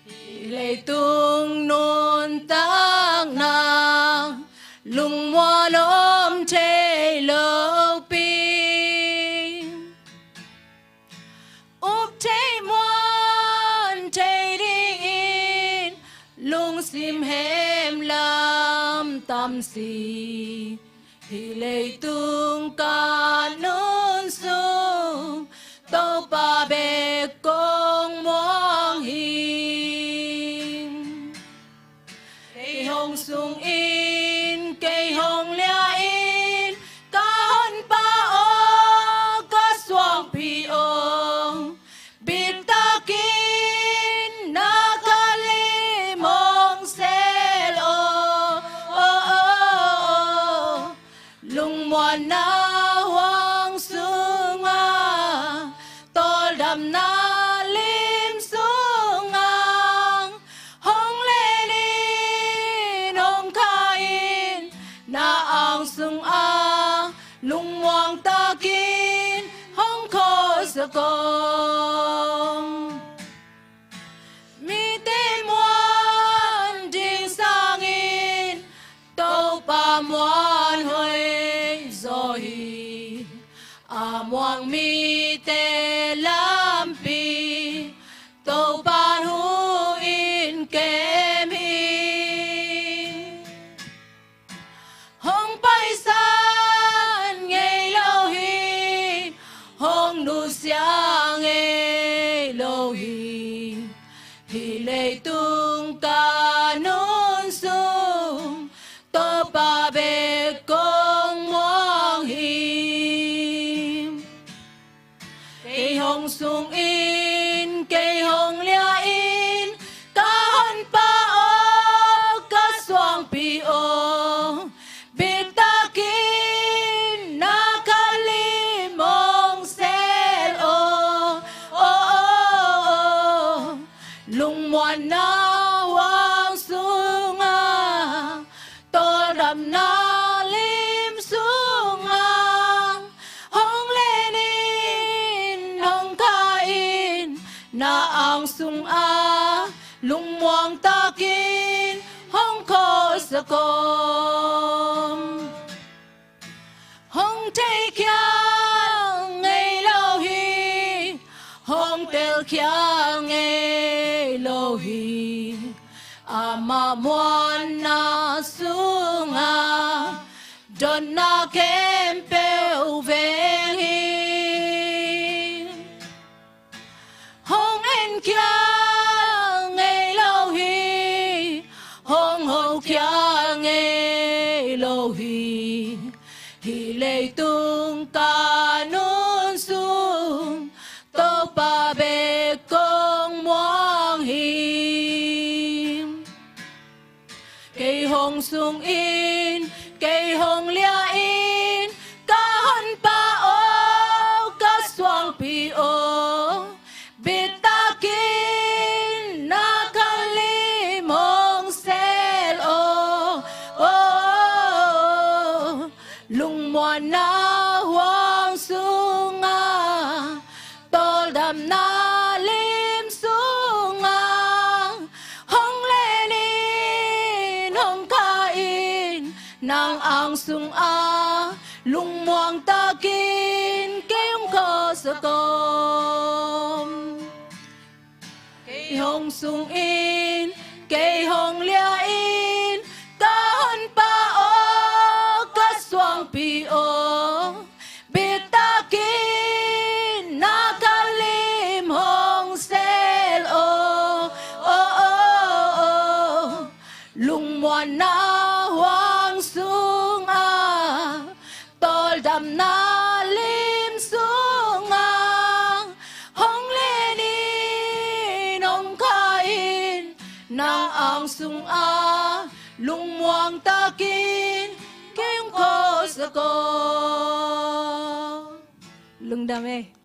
Hih leitung nuntakna lungmual om thei lopi, up thei muan thei dingin lungsim hem lam tam si. Hih leitung ka nun sung Topa bek kong muang hi. Kei hong sung in, kei hong lia in, ka honpa aw, ka suangpi aw, bitak in na ka lim hong sel aw, aw, aw, aw. Lungmuanna huang sunga, tawldamna lim sunga, hong len in hong kha in, na ang sunga, lungmuang takin hong khualsak aw. Mite muan ding sangin Topa muan hoih zaw hi. A muang mite lampi Topa hu in kem hi. Hong paisan ngei lo hi, hong nusia ngei lo hi. Hih leitung ka nun sung Topa bek kong muang hi. Kei hong sung in, kei hong lia in, ka honpa aw, ka suangpi aw, bitak in na ka lim hong sel aw, aw, aw, aw. Lungmuanna huang sunga, tawldamna lim sunga, hong len in hong kha in, na ang sunga, lungmuang takin hong khualsak aw. Hong thei khial ngei lo hi, hong tel khial ngei lo hi. Amah muanna sunga dotna khempeuh veng hi. Hong en khial ngei lo hi, hong ho khial ngei lo hi. Hih leitung ka nun sung Topa bek kong muang hi. Kei hong sung in, kei hong lia in, ka honpa aw, ka suangpi aw, bitak in na ka lim hong sel aw, aw, aw, aw. Lungmuanna huang sunga, tawldamna lim sunga, hong len in hong kha in, nang ang sunga, lungmuang takin kei hong khualsak aw. Kei hong sung in, kei hong lia in, ka honpa aw, ka suangpi aw, bitak in na ka lim hong sel aw, aw, aw, aw. Lungmuanna huang sunga, tawldamna lim sunga, hong len in hong kha in, nang ang sunga, lungmuang takin kei hong khualsak aw. Lungdam ei.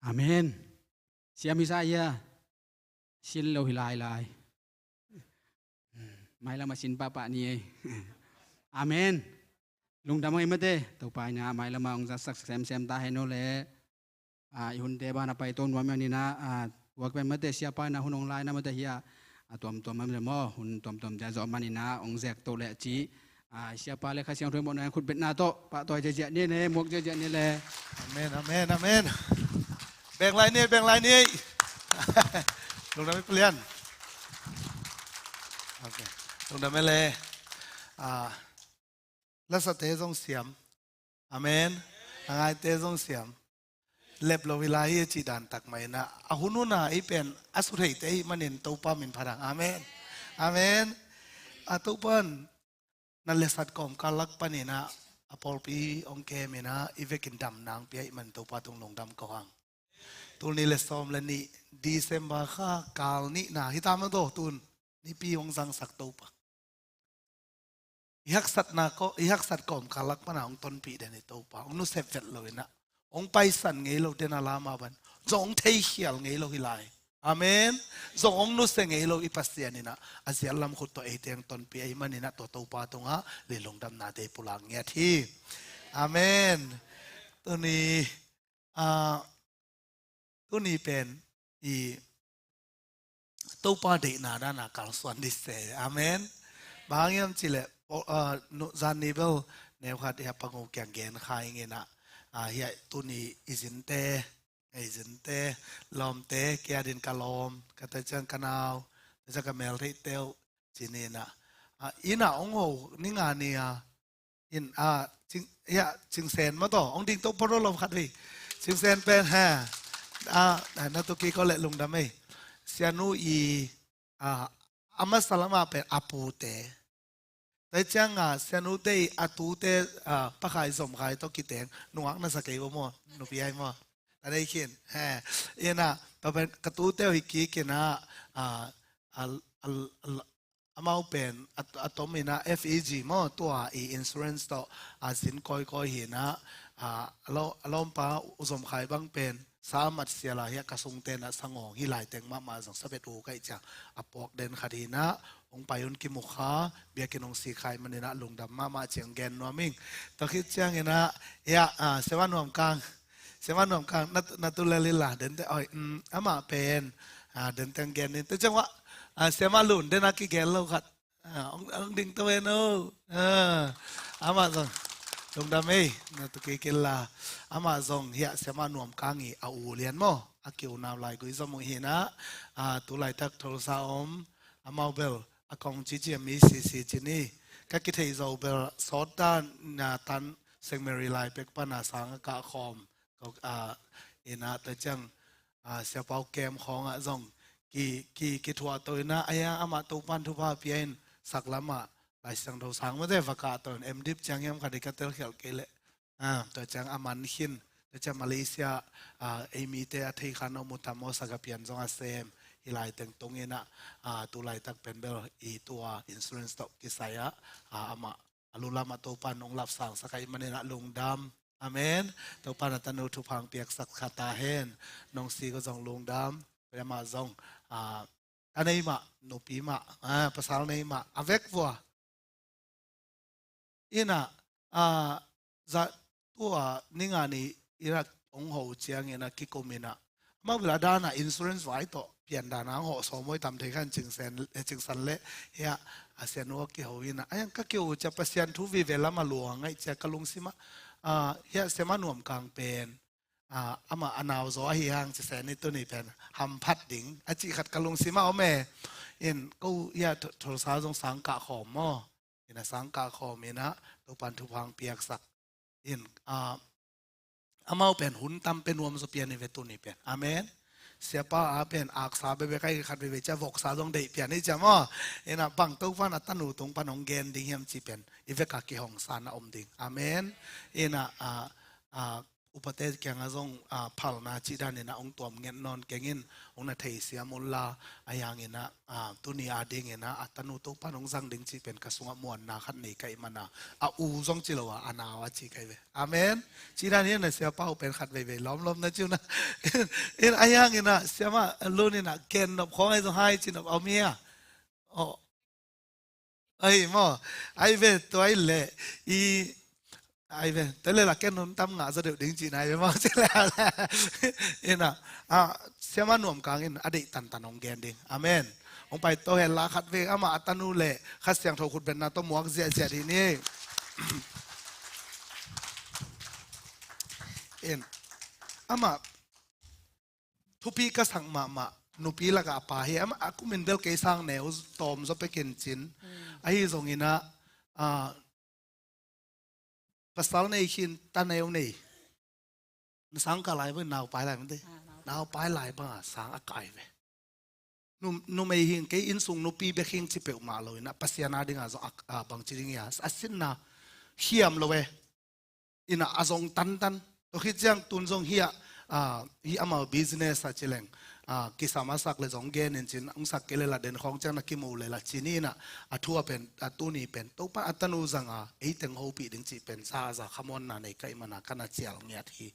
Amen. Siam hi sa hia? Sin lo hi lai lai. Mailam a sin pahpah ni ei. Amen. Lungdam ei mate. Topa in a mailam a hong zatsak semsem ta hen aw le. A, i hunte bana paito nuam i hong hi na, a, tuak pen mate, siapa in a hun hong laina mate hi a, a tuamtuam a le maw, hun tuamtuam te a zawh manin ah hong zek to le a ci. A, siapa le Kha Siangtho in mawhna in khutbetna tawh pahtawi ziahziah ni le, muak ziahziah ni le. Amen, amen, amen. Beng lai ni, beng lai ni. Lungdam i Pu Lian. Okay. Lungdam i le. A, lasate zong siam. Amen. A ngaite zong siam. Lep lo hi lai hi a cih dan tak mah in ah, a hun hun a ei pen a su theite ahih manin Topa min phat hang. Amen. Amen. A Topa in na lesat kawmkal lak panin ah a pawlpi hong kem in ah i vekin damna hong pia ahih manin Topa tung lungdam ko hang. Tul nih le sawm le nih, December kha kal nihna hi ta maw, tun Nipi hong zangsak Topa. I haksatna ko, i haksat kawmkal lak pana hong tonpih den hi Topa. Hong nusia vet lo in ah, hong paisan ngei lo den a la mah bang, zong hong theikhial ngei lo hi lai. Amen. Zong hong nusia ngei lo i Pasian in ah, a ziat lam khut tawh eite hong tonpih ahih manin ah tua Topa tungah lungdamnate pulak ngiat hi. Amen. Tuni, ah, tuni pen i Topa deihna dan a kalsuan dih se. Amen. Bang hang hiam cih leh, o, ah, nu, zan ni bel neu khat hi a, Pa Ngo kiang gen kha ing in ah, ah, hi a, tuni i zinte, i zinte, lawmte, kei a din ka lawm, ka te ciang ka nau, te ciang ka mel theih teuh, ci ni in ah, ah, inn ah hong ho, ni nga ni a, in, ah, Cing, ya, Cing Sen maw taw, hong ding to poro lawm khat hi. Cing Sen pen, ha. Ah, na, na tu ki ko le lungdam ei. Sianu i, ah, a masa lam a pen a pute. Te ciang a, sianu te i a tute, ah, Pa Khai Zom Khai tawh kiteng, nungak na sa kei bo maw, nupi ai maw. A nei khin, ha. In ah, tua pen ka tute hi kik in ah, ah, a, a, a, amau pen a, a tom in ah F E G maw, tua i insurance tawh a zin kawikawi hi in ah, a, a lo, a lawmpa U Zom Khai bang pen sa a mat sial a hi a, ka sungte in ah sangawng hi lai teng mahmah zong sa bet u kaih ciang a puak den khat hi in ah, hong pai un kimu kha, biakinn hong sik kha ahih manin ah lungdam mahmah ci-in gen nuam ing. Tua khit ciangin ah, ya, ah, Siama Nuam Kang, Siama Nuam Kang, na, na tu le lila, den te, oi, mm, amah pen, ah, den teng gen ning. Te ciang ua, ah, Siama Lun, den a kigen lo khat. Ah, hong, hong ding to en o. Ah, amah zong, lungdam ei, na tu kei kei la. Amah zong, hi a Siama Nuam Kang i a u lian maw, a kiu nau lai gui zom uh hi in ah, ah, tu laitak Tulsa om, amau bel, a kong ci ci a mi sisi ci ni. Ka kithei zo bel sawt dan na tan Saint Mary lai pek pan a sang a kah khawm. Ko, ah, in ah te ciang, ah, Siapa U Kem khawng ah zong ki, ki, kithuah to in ah, a ya amah Topan thupha pia in sak lam ah Lai Siangtho sang mate va kah to in, M.Div ciang hiam khat i ka telkhialh kei leh. Ah, tua ciang a man khin, tua ciang Malaysia, ah, ei mite a thei khan om uh tam maw, sagapian zong a sem, hi lai teng tung in ah, ah, tu laitak pen bel i tua insurance tawh kisai ah, ah, amah a lu lam ah Topan hong lapsang sak ahih manin ah lungdam. Amen. Topan a tanu thupha hong piaksak kha ta hen. Nong si ko zong lungdam. Tua amah zong, ah, ta nei mah, nupi mah, ah, pasal nei mah, a vek vua. In ah, ah, za, tua ni nga ni in ah hong ho ciangin ah kikum in ah, amau bel a dan a insurance vai tawh pian dan a hong ho sawm oi tam thei khan Cing Sen, eh, Cing San le, hi a, a Sianu a kiho in ah, a yang ka kiu cia Pasian thu vive lam a luang ngaih cia ka lungsim ah, ah, hi a Siama Nuam Kang pen, ah, amah a nau zaw ahi hang ci Sen i tuni pen hamphat ding a cih khat ka lungsim ah om e. In ko, hi a, Tho-, Thulsa zong sang kah khawm maw. In ah sang kah khawm in ah Topan thupha hong piaksak. In, ah, amau pen hun tam pia nuam zaw pian hi ve tuni pen. Amen. Siapa a pen aksa bekbek a hi khat veve cia voksa zong deih pian hi cia maw. In ah bang Topan a tanu tung pan hong gen ding hiam ci pen i vek a kihong sa na om ding. Amen. In ah, ah, ah, upate kiangah zong, ah, phalna cih dan in ah hong tuam nget nawn keng in, hong na theisiam un la, a yang in ah, ah, tuni a ding in ah, a tanu Topan hong zang ding cih pen ka sungah muanna khat nei ka hih man a, a u zong ci lo a, a nau a ci ka hi ve. Amen. Cih dan hi in ah Siapa U pen khat veivei lawmlawm na ci un ah. In a yang in ah Siama Lun in ah gen nop khawng ahi zong hai ci nop a om hi a. Aw. Ahi maw. Ahi ve, tua hi leh i, ahi ve, tua hi leh la ken hun tam ngah zaw deuh ding cihna ahi ve maw. Ci leh, in ah, ah, Siama Nuam Kang in a deih tantan hong gen ding. Amen. Hong pai to hen la, khatvei amah a tanu le Kha Siangtho khutbetna tawh muak ziahziah dih ni. In, amah thupi ka sak mahmah nupi lakah a pa hi. Amah a kumin bel kei sang neu tawm zaw pekin cin. Ahi zongin ah, ah, pasal nei khin, ta neu nei. Na sang kah lai ve, nau pai lai mate. Ah, nau. Nau pai lai banga sang a kai ve. Num-, numei hing, kei innsung nupi bek hing ci peuhmah lo inah, Pasian a dinga zong a, a bangci ding ia, a sinna hiam lo e. Inah a zong tantan. Tua khit ciang tun zong hiah, ah, hi amau business a ci leng, ah, kisam a sak le zong gen in cin, hong sak kei le la den khawng ciang na kimu le la cin inah, a thu a pen, a tuni pen Topa a tanu zanga eiteng hopih ding cih pen sa a za khamuanna nei ka ih mana ka na cial ngiat hi.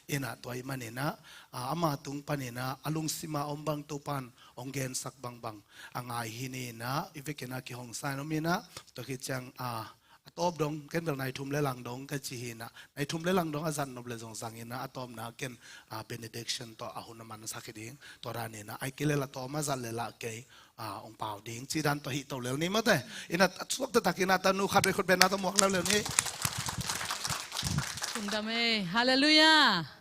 Inah tua ih maninah, ah, ama tung paninah a lungsima om bang Topan hong gensak bangbang a ngai hi ninah, i vekinah kihong sa in om inah, tua khit ciang, ah, a tawp dong, ken bel nai thum le lang dong ka ci hinah, nai thum le lang dong a zat nop le zong zang inah, a tawpna ken, ah, benediction tawh a hun a mansak hi ding, tua dan inah, ai kei le la tawm a zat le la kei, ah, hong pau ding, ci dan tawh hih to lel ni mate. Inah, a suak taktak inah, tanu khat vei khutbetna tawh muak leuleu ni. Lungdam ei, halleluiah.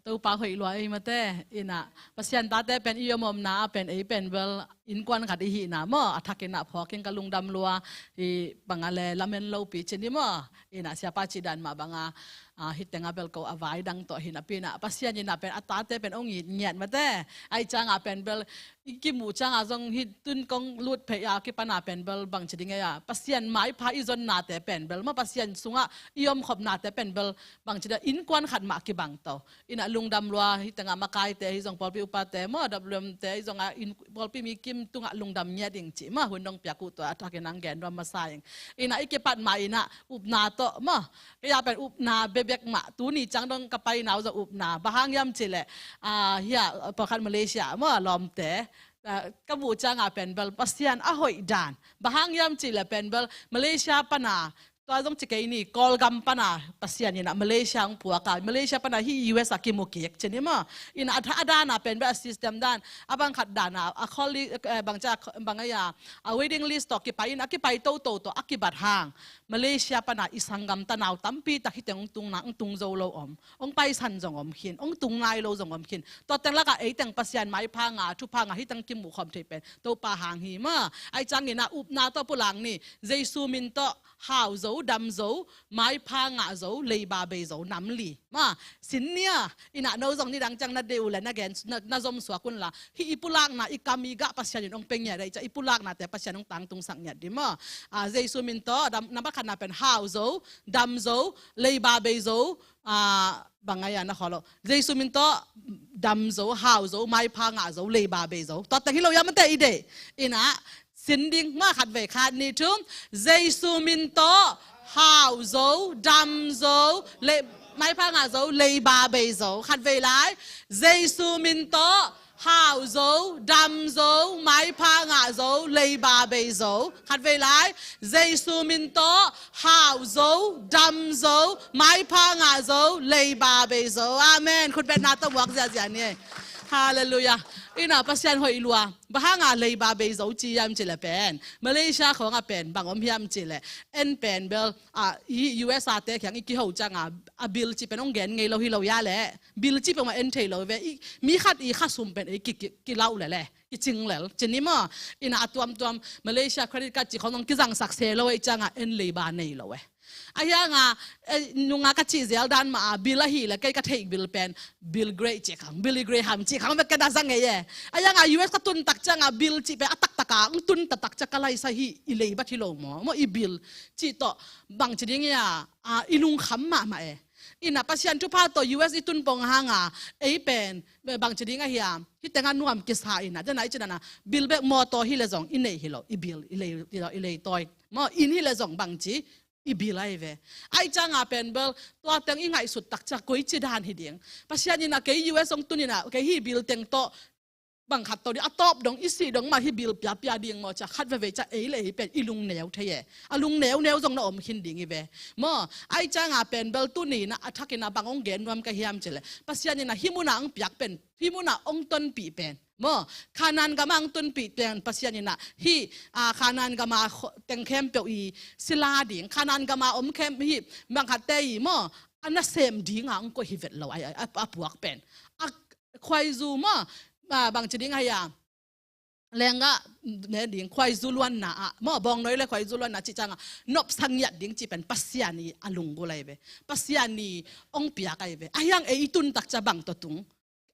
Topa hoih lua ei mate, inah, Pasian tate pen i om omna a pen ei pen bel, innkuan khat i hihna maw, a thak inah phawk in ka lungdam lua, i banga le lamen lopi cin i maw, inah siapa cih dan mah banga, ah, hih tenga bel ko a vai dang tawh hi napi inah, Pasian inah pen a tate pen hong it ngiat mate, ai canga pen bel, i kimuh canga zong hih tun kong lut phei a kipana pen bel bangci ding ei a, Pasian maipha i zonnate pen bel maw, Pasian sungah i omkhopnate pen bel bangci ding a, innkuan khat mah kibang to. Inah lungdam lua, hih tengah makaite, hih zong pawlpi upate maw, W M te, hih zongah in, pawlpi mi kim tungah lungdam ngiat ing cih maw, hun dong piak uh tua a thakin ang gen nuam masa ing. Inah i kipat mah inah upna tawh maw, kei a pen upna bebek mah, tuni ciang dong ka paina uh zong upna. Bang hang hiam cih leh, ah, hiah pawlkhat Malaysia maw, lawmte, ah, ka muh cianga pen bel Pasian a hoih dan. Bang hang hiam cih leh pen bel Malaysia pana tua zong ci kei ni, Kawlgam pana Pasian inah Malaysia hong puak a, Malaysia pana hih U S a kimu kik cin i maw. Inah a, a dana pen bel a system dan, a bang khat dana, a colleague, eh, bang cia, bang a ia, a waiting list tawh kipai inah, a kipai toto tawh a kibat hang, Malaysia pana i sanggam tanau tampi tak hih teng hong tungna, hong tung zo lo om. Hong paisan zong om khin, hong tung nai lo zong om khin. Tua teng lakah ei teng Pasian maipha ngah, thupha ngah, hih teng kimuh khawm thei pen Topa hang hi maw. Ai cang inah upna tawh pulak ni, Jesu min tawh hau zo, dam zo, maipha ngah zo, leiba bei zo, nam li. Maw, sin nia, inah no zong nidang ciang na deih uh le na gen, na, na zom suak un la. Hih i pulakna i kam i gah Pasian in hong pe ngiat a, i ca i pulaknate Pasian hong tangtungsak ngiat dih maw. Ah, Jesu min tawh, dam, nambat khatna pen hau zo, dam zo, leiba bei zo, ah, bang a ia na khawl lo. Jesu min tawh dam zo, hau zo, maipha ngah zo, leiba bei zo. Tua teng hi lo ia mate i deih. Inah, sin ding maw, khatvei, khat, nih, thum. Jesu min tawh hau zo, dam zo, le, maipha ngah zo, leiba bei zo. Khatvei lai. Jesu min tawh hau zo, dam zo, maipha ngah zo, leiba bei zo. Khatvei lai. Jesu min tawh hau zo, dam zo, maipha ngah zo, leiba bei zo. Amen. Khutbetna tawh muak ziahziah ni. Halleluiah. Inah Pasian hoih lua. Bang hanga leiba bei zo ci hiam cih leh pen, Malaysia khawng a pen bang om hiam cih leh, en pen bel, ah, i U S a te kiang i kiho cianga, a bill cih pen hong gen ngei lo hi lo ia leh, bill cih pen mah en thei lo ve. I, mi khat i khasum pen ei ki, ki, kilauh leh leh, kicing lel cin i maw. Inah a tuamtuam Malaysia credit card cih khawng zong kizangsak se lo ei cianga en leiba nei lo e. A hianga, eh, nunga ka cih zel dan mah a, bill ahih leh kei ka theih bill pen, Bill Gates cih khang, Billy Graham cih khang bek ka na za ngei e. A hianga U S ka tun tak cianga bill cih pen a taktak a hong tun taktak ciang ka laisa hi, i leibat hi lo maw. Maw, i bill cih tawh bangci ding ia, ah, i lungkham mahmah e. Inah Pasian thupha tawh U S i tun pong hanga, ei pen bangci ding a hiam, hih tengah nuam kisa inah, dena i ci dana, bill bek mawtaw hi le zong i neih hi lo, i bill, i lei, i lei, i leitawi. Maw, inn hi le zong bangci, i bill ahi ve. Ai canga pen bel, tua teng i ngaihsut tak ciang koici dan hi ding. Pasian inah kei U S hong tun inah, kei hih bill teng tawh bang khat to ding, a tawp dong, i sih dong mah hi bil piapia ding maw, cia khat veve cia ei le ei pen i lungneu thei e. A lungneuneu zong na om khin ding hi ve. Maw, ai cianga pen bel tuni inah a thak inah bang hong gen nuam ka hiam cileh, Pasian inah hih munah hong piak pen, hih munah hong tonpih pen, maw, Kanaan gamah hong tonpih pen Pasian inah hih, a, Kanaan gama kho-, teng khempeuh i sila ding, Kanaan gama om khem hih bang khatte i maw, a nasem dinga hong koih hi vet lo, ai, ai, a, a puak pen. A khuaizu maw, a, bangci ding ahi a, lenggah ne ding khuaizu luanna ah maw, bawngnoi le khuaizu luanna cih cianga nopsa ngiat ding cih pen Pasian i a lunggulh ahi ve. Pasian i hong piak ahi ve. Ahiang ei i tuntak cia bang tawh tung,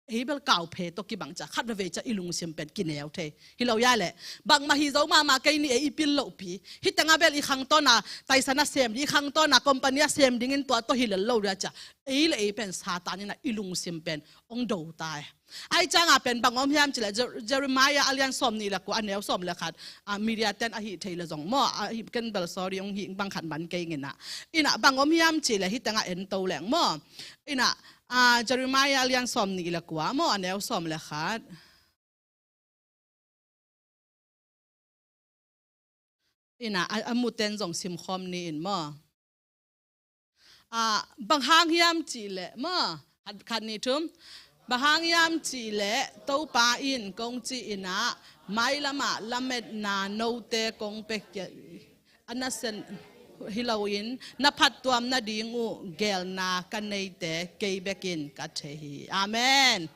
ei bel kauphe tawh kibang cia khat veve cia i lungsim pen kineu thei. Hi lo ia leh, bangmah hi zo mahmah kei ni, ei i pil lohpi. Hih tengah bel i khangtawna taisa nasem ding, i khangtawna company a sem dingin tua tawh hi lel lo dia cia ei le ei pen Satan inah i lungsim pen hong do ta e. Ai cianga pen bang om hiam cileh, Jer-, Jeremiah a lian sawm nih le kua, a neu sawm le khat, a, media ten a hih thei le zong maw, a hih ken bel sorry, hong hih bang khat man kei nginah. Inah bang om hiam cileh, hih tengah en to leng maw. Inah, a, Jeremiah a lian sawm nih le kua maw, a neu sawm le khat. Inah, a, a muten zong simkhawm ni in maw. A, bang hang hiam cihleh maw, khat, khat nih thum. Bang hang hiam cihleh Topa in kong ci inah, mailamah lametna note kong pia kia, a nasen hi loin, na phattuam nading uh gelna ka neite kei bekin ka thei hi. Amen.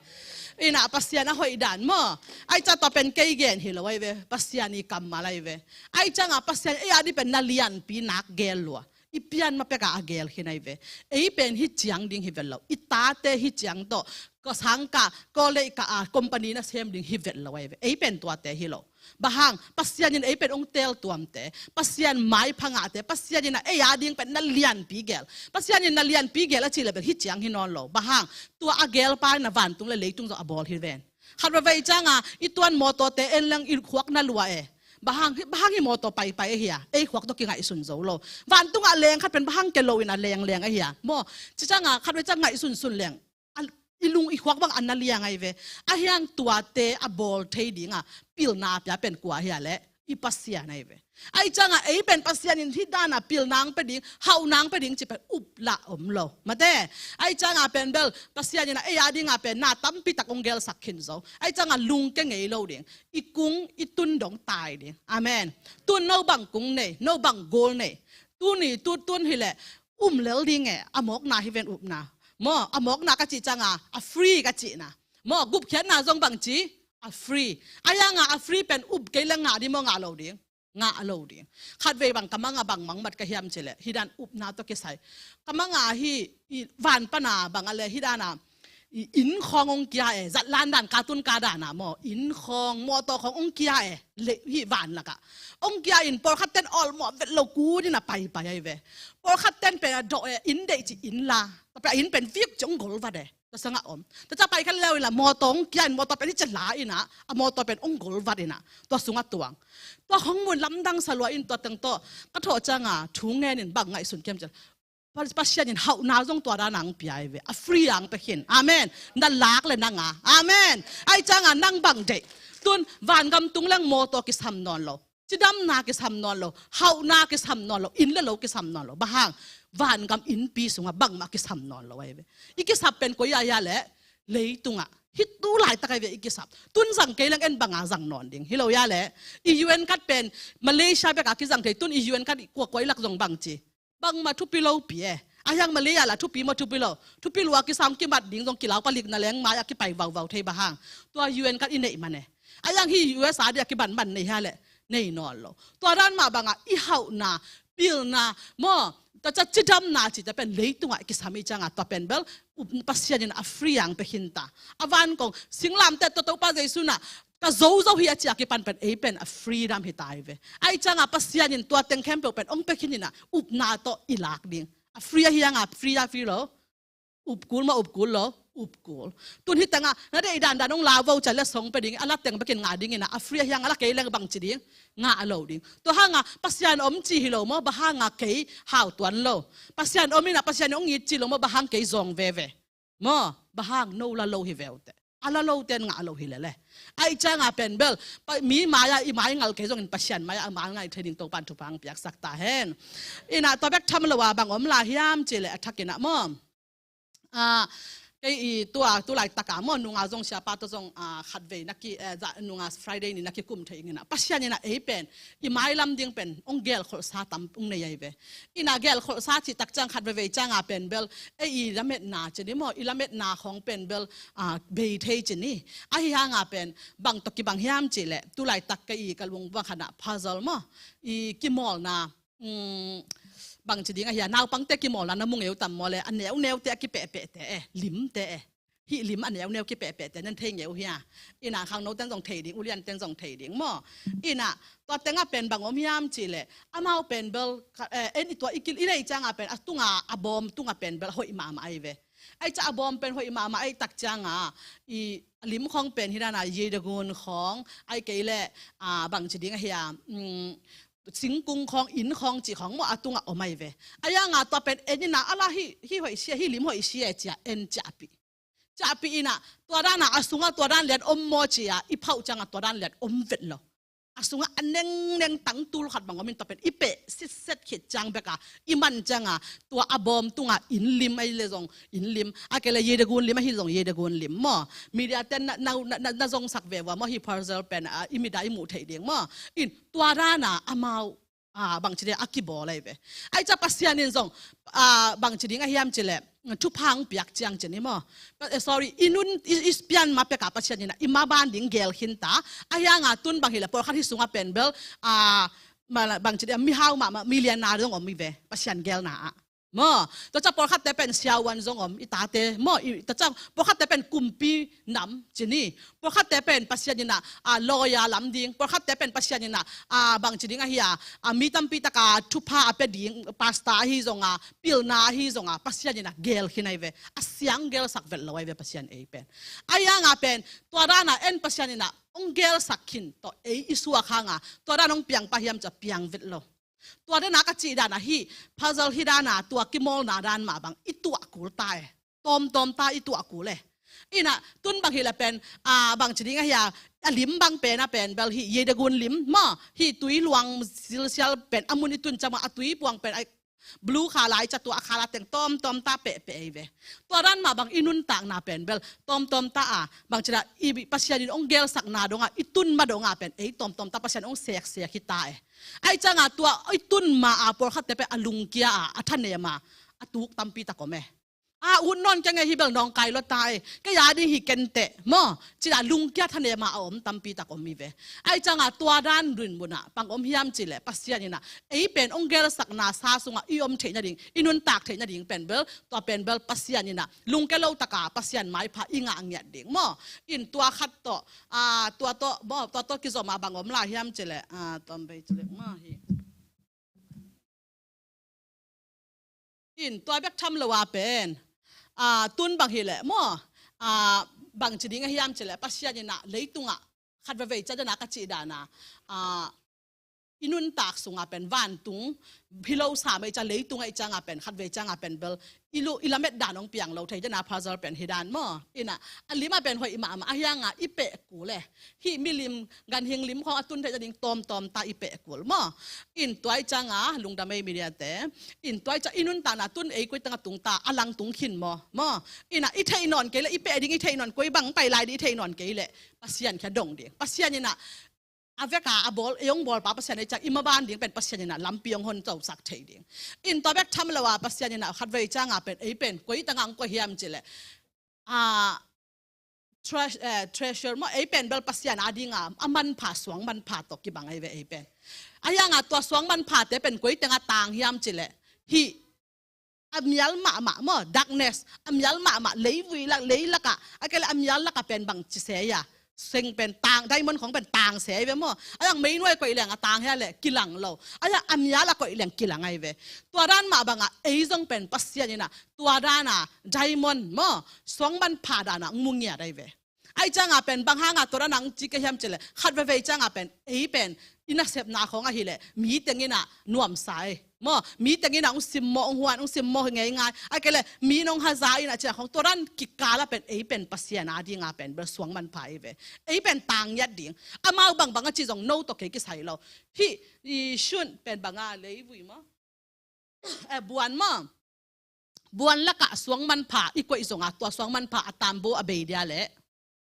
Inah Pasian a hoih dan maw. Ai cia tua pen kei gen hi lo ahi ve. Pasian i kammal ahi ve. Ai cianga Pasian ei a ding pen na lianpi nak gel lua. I pian ma peka a gel khin ahi ve. Ei pen hih ciang ding hi vet lo. I tate hih ciang tawh, ka sangkah, college kah a, company na sem ding hi vet lo ahi ve. Ei pen tuate hi lo. Bang hang, Pasian in ei pen hong teltuamte, Pasian maipha ngahte, Pasian inah ei a ding pen na lianpi gel. Pasian in na lianpi gel a cihleh bel hih ciang hi nawn lo. Bang hang, tua a gelpa inah vantung le leitung zong a bawl hi ven. Khat veve cianga i tuan mawtawte en leng i khuak na lua e. Bang hang, bang hang hih mawtaw paipai ahi a, ei khuak tawh kingaihsun zo lo. Vantungah leng khat pen bang hang ke lo inah lengleng ahi a maw. Ci cianga khat veve ciang ngaihsunsun leng, a, i lung i khuak bang a na liang ahi ve. Ahiang tuate a bawl thei dinga pilna pia pen kua hi a leh, i Pasian ahi ve. Ai cianga ei pen Pasian in hih dana pilna hong pia ding, hauhna hong pia ding cih pen uplah om lo. Mate, ai cianga pen bel Pasian inah ei a dinga pen na tampi tak hong gelsak khin zo. Ai cianga lungke ngei lo ding. I kung i tun dong tai ding. Amen. Tun no bang kung nei, no bang goal nei. Tuni tu tun hileh um lel ding e, a mawkna hi ven upna. Maw, a mawkna ka cih cianga, a free ka cihna. Maw, gupkhiatna zong bang ci, a free. Ahianga a free pen up kei le ngah ding maw, ngah lo ding. Ngah lo ding. Khatvei bang ka manga bang mangmat ka hiam cileh, hih dan upna tawh kisai. Ka manga hih, i van pana bang a le hih dana, i inn khawng hong kia e, zatlan dan, katun ka dana maw, inn khawng, mawtaw khawng hong kia e, le, hih van lakah. Hong kia in pawlkhat ten awlmawh vet lo kun inah paipai ahi ve. Pawlkhat ten pen a dawh e, inn deih ci inn la. Tua pen a inn pen viuk ci hong golvat e. Tua sangah om. Tua cia pai kha leu inla mawtaw hong kia in mawtaw pen hih cia la inah, a mawtaw pen hong golvat inah. Tua sungah tuang. Tua hong mun lamdang sa lua in tua teng tawh. Ka thawh cianga thu ngen in bang ngaihsun kiam ciang. Pa-, Pasian in hauhna zong tua dana hong pia ahi ve. A free a hong pia khin. Amen. Na lak le na ngah. Amen. Ai cianga nang bang deih. Tun vangam tung leng mawtaw kisam nawn lo. Cidamna kisam nawn lo. Hauhna kisam nawn lo. Inn le lo kisam nawn lo. Bang hang. Vangam innpi sungah bangmah kisam nawn lo ahi ve. I kisap pen koi ah hia leh. Leitungah. Hih tu laitak ahi ve i kisap. Tun zang kei leng en banga zang nawn ding. Hi lo hia leh. I U N card pen Malaysia beka kizang thei. Tun i U N card kua kua i lak zong bang ci. Bangmah thupi lopi e. Ahiang Malay ah la thupi maw thupi lo. Thupi lua kisam kimat ding zong kilau palik na leng mai a kipai vauvau thei bang hang. Tua U N card i neih man e. Ahiang hih U S A dia kibanban nei hia leh. Nei nawn lo. Tua dan mah bangah i hauhna, pilna, maw, tua cia cidamna cihte pen leitungah i kisam i ciangah tua pen bel, up, Pasian in a free a hong pia khinta. A van kong, singlamteh tawh Topa Jesu nah, ka zo zo hi a ci a kipan pen, ei pen a freedom hi ta hi ve. Ahi ciangah Pasian in tua teng khempeuh pen hong pia khin inah, upna tawh i lak ding. A free ahi hangah, free a free lo. Up kul maw, up kul lo, up kul. Tun hi tengah, na deih dandan hong la vo cia le song pia ding, a la teng bekin ngah ding inah, a free ahi hangah la kei leng bang ci ding, ngah lo ding. Tua hangah, Pasian om ci hi lo maw, bang hangah kei hau tuan lo. Pasian om inah, Pasian in hong it ci lo maw, bang hang kei zawng veve. Maw, bang hang no la lo hi ve uh teh. A la lo ten ngah lo hi lele. Ahih cianga pen bel, pa, mi mai-ah i mai ngal kei zongin Pasian mai-ah a mai ngal thei ding Topan thupha hong piaksak ta hen. Ina tua bek tham lo a bang om lai hiam cih leh a thak ina maw. Ah, kei i tua, tu laitak a maw, nunga zong siapa tawh zong, ah, khatvei na ki, eh, za, nunga Friday ni na kikum thei ing ina. Pasian ina ei pen, i mailam ding pen, hong gelkholhsa tam, hong nei ahi ve. Ina gelkholhsa cih tak ciang khat veivei cianga pen bel, ei i lametna ci ni maw, i lametna khawng pen bel, ah, bei thei ci ni. Ahi hanga pen, bang tawh kibang hiam cih leh, tu laitak kei i ka lung bang khat ah puzzle maw, i kimawlna, um, bang ci ding ahia, naupangte kimawlna na mu ngei uh tam maw le, a neuneute a kipehpehte e, limte e. Hih lim a neuneu kipehpehte na thei ngei uh hia. Ina khangnoten zong thei ding, ulianten zong thei ding maw. Ina tua tenga pen bang om hiam cih leh, amau pen bel, eh, en i tua i kil, i lei cianga pen, a tunga, a bawm tunga pen bel hoih mahmah ahi ve. Ahih ciang a bawm pen hoih mahmah ahih tak cianga, i lim khawng pen hi dana, yedagun khawng, ahih kei leh, ah, bang ci ding ahia, um, singkung khawng, inn khawng cih khawng maw a tunga om ahi ve. Ahi hanga tua pen en ina a la hih, hih hoih sia, hih lim hoih sia e ci a en ciahpih. Ciahpih ina tua dana a sunga tua dan lian om maw ci a i phauh cianga tua dan lian om vet lo. A sunga a nengneng tangtul khat bang om in tua pen i peh sitset khit ciang beka i man cianga tua a bawm tunga inn lim ahi leh zong inn lim, ahih kei leh yedagun lim ahi zong yedagun lim maw. Mediaten na, na, na, na, na zongsak ve ua maw, hih puzzle pen, ah, i mit a i muh theih ding maw. In tua dana amau, ah, bang ci ding a kibawl ahi ve. Ahih ciang Pasian in zong, ah, bang ci ding ahiam cih leh, thupha hong piak ciang ci ni maw. Eh, sorry, i nun, i, i pian ma peka Pasian ina i maban ding gel khin ta. Ahi hanga tun bang hi leh pawlkhat hih sunga pen bel, ah, ma, bang ci ding, mihau mahmah, millionaire zong om hi ve Pasian gelna ah. Maw, tua ciang pawlkhatte pen siavuan zong om, i tate maw, i, tua ciang pawlkhatte pen kumpi nam ci ni. Pawlkhatte pen Pasian ina, ah, lawyer lam ding, pawlkhatte pen Pasian ina, ah, bang ci ding ahia, ah, mi tampi taka thupha a pia ding, pastor ahi zonga, pilna ahi zonga, Pasian ina gel khin ahi ve. A siang gelsak vet lo ahi ve Pasian ei pen. Ahi hanga pen tua dana en Pasian ina hong gelsak khin tawh ei i suak hanga tua dana hong piang pah hiam ci a piang vet lo. Tua dana ka cih dana hih puzzle hi dana tua kimawlna dan mah bang i tuah kul ta e. Tawmtawm ta i tuah kul e. Ina tun bang hi leh pen, ah, bang ci ding ahia, a lim bang pen a pen bel hih yedagun lim maw, hih tui luang silsial pen a mun i tun ciang a tui puang pen a blue khala i ci a tua a khala teng tawmtawm ta pehpeh ahi ve. Tua dan mah bang i nuntakna pen bel tawmtawm ta a, bang ci ding a i Pasian in hong gelsakna donga i tun ma donga pen ei tawmtawm ta Pasian hong seksek hi ta e. Ahih cianga tua i tun ma a pawlkhatte pen a lungkia a, a thanem a, a tuk tampi tak om e. A ut nawn keng e, hih bel nawngkai lua ta e, kei a ding hi kenteh maw ci a lungkia thanem a a om tampi tak om hi ve. Ahih cianga tua dan rinmun ah bang om hiam cih leh Pasian ina ei pen hong gelsakna sa sunga i om theih nading, i nuntak theih nading pen bel, tua pen bel Pasian ina lungke lo taka Pasian maipha i ngah ngiat ding maw. In tua khat tawh, ah, tua tawh maw, tua tawh kizom a bang om lai hiam cih leh, ah, tawm bei cih leh maw hi. In tua bek tham lo a pen, ah, tun bang hi leh maw, ah, bang ci ding ahiam cih leh Pasian ina leitunga khat veivei ciang dana ka cih dana, ah, i nuntak sunga pen vantung hi lo sa mai ciang leitung ahih cianga pen khat vei cianga pen bel i lu, i lamet dan hong piang lo thei dana puzzle pen hi dan maw. Ina a lim a pen hoih mahmah ahi hanga i peh kul e. Hih milim ganhing lim khawng a tun theih nading tawmtawm ta i peh kul maw. In tua ahih cianga lungdam ei mediate. In tua ahih ciang i nuntakna tun ei koi tengah tung ta, a lang tung khin maw, maw. Ina i theih nawn kei leh i peh ding i theih nawn, koi bang pai lai ding i theih nawn kei leh Pasian kiang dong ding. Pasian ina a veka a bawl, ei hong bawlpa Pasian ahih ciang i maban ding pen Pasian ina lampi hong hon cosak thei ding. In tua bek tham lo a Pasian ina khat vei cianga pen ei pen koi tengah hong koih hiam cih leh, ah, tre-, eh, treasure maw, ei pen bel Pasian a dinga a manpha, suang manpha tawh kibang ahi ve ei pen. Ahi hanga tua suang manphate pen koi tenga tang hiam cih leh hih a mial mahmah maw, darkness, a mial mahmah, leivui lak, lei lakah, ahih kei leh a mial lakah pen bang ci se ia, seng pen tang, diamond khawng pen tang se ahi ve maw. Ahi hang meinuai koih leng a tang hia leh kilang lo. Ahi hang a mial a koih leng kilang ahi ve. Tua dan mah banga ei zong pen Pasian ina tua dana diamond maw, suang manpha dana hong mu ngiat ahi ve. Ahi cianga pen bang hanga tua dan a hong ci ka hiam cih leh, khat veivei cianga pen ei pen i nasepna khawng ahih leh mi teng in a nuamsa ei. Maw, mi teng in a hong simmawh, hong huan, hong simmawh ngeingei. Ahih kei leh mi in hong haza in a cih khawng, tua dan kikal ah pen ei pen Pasian adinga pen bel suang manpha ei ve. Ei pen tang ngiat ding. Amau bangbang a cih zong no tawh kei kisai lo. Hih i shun pen banga leivui maw, eh, buan maw, buan lakah suang manpha i koih zonga, tua suang manpha a tambaw a bei dia leh,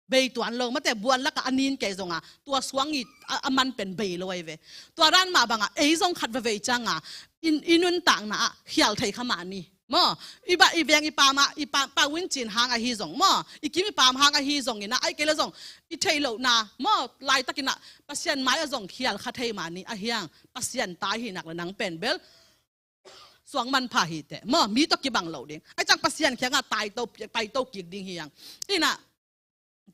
bei tuan lo. Mate, buan lakah a nin kei zonga, tua suang i a, a man pen bei lo ahi ve. Tua dan mah banga ei zong khat veivei cianga i, i nuntakna ah khial thei kha mah ni. Maw, i bah i veng i pam ah, i pam, pau in cin hang ahi zong maw, i kim i pam hang ahi zong in a, ahih kei leh zong i theih lohna maw, laitakin a Pasian mai ah zong khial kha thei mah ni. Ahi hang Pasian ta i hih nak leh nang pen bel suang manpha hi teh maw, mi tawh kibang lo ding. Ahi ciang Pasian kiangah taito, paito kik ding hi hang. In a,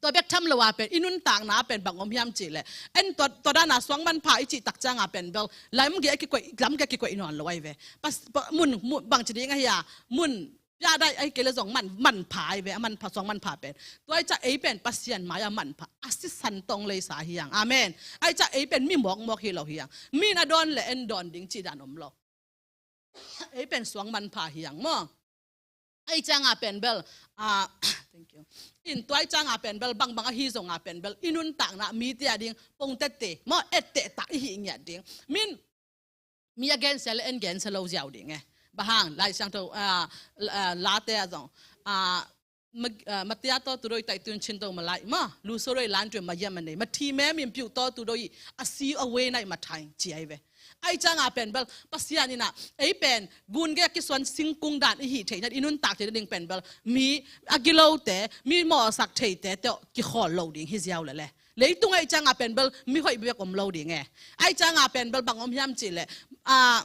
tua bek tham lo a pen i nuntakna pen bang om hiam cih leh, en tua, tua dan a suang manpha i cih tak cianga pen bel lamgei a kikoih, lamgei a kikoih nawn lo ahi ve. Pas, pa, mun, mun, bang ci ding ahi a, mun piadaih ahih kei leh zong man, manpha ahi ve, a manpha, suang manpha pen. Tua ahih ciang ei pen Pasian mai ah manpha, a sisan tawh hong leisa hi hang. Amen. Ahih ciang ei pen mi mawkmawk hi lo hi hang. Mi in a dawn leh en dawn ding cih dan om lo. Ei pen suang manpha hi hang maw. Ahih cianga pen bel, ah, thank you. In tua ahih cianga pen bel bangbang ahi zonga pen bel i nuntakna mite ading pongtette maw, etteh tak i hih ngiat ding. Min, mi a gensia leh en gensia lo ziau ding e. Bang hang, Lai Siangtho, ah, ah, Late ah zong, ah, မ- အာ၊ မတရားသောသူတို့၏ တိုက်တွန်းခြင်းသို့ မလိုက်၊ မ- လူဆိုးတို့၏ လမ်းတွင် မရပ်မနေ၊ မထီမဲ့မြင်ပြုသောသူတို့၏ အစုအဝေး၌ မထိုင်၊ ကျိာ် ahi ve. Ahi cianga pen bel Pasian in a, ei pen gun gei a kisuan singkung dan i hih theih nading, i nuntak theih nading pen bel mi a gilote, mi mawhsak theite tawh kikhawl lo ding hi ziau leh le. Leitung ahi cianga pen bel mi hoih bek om lo ding e. Ahi cianga pen bel bang om hiam cih leh, ah,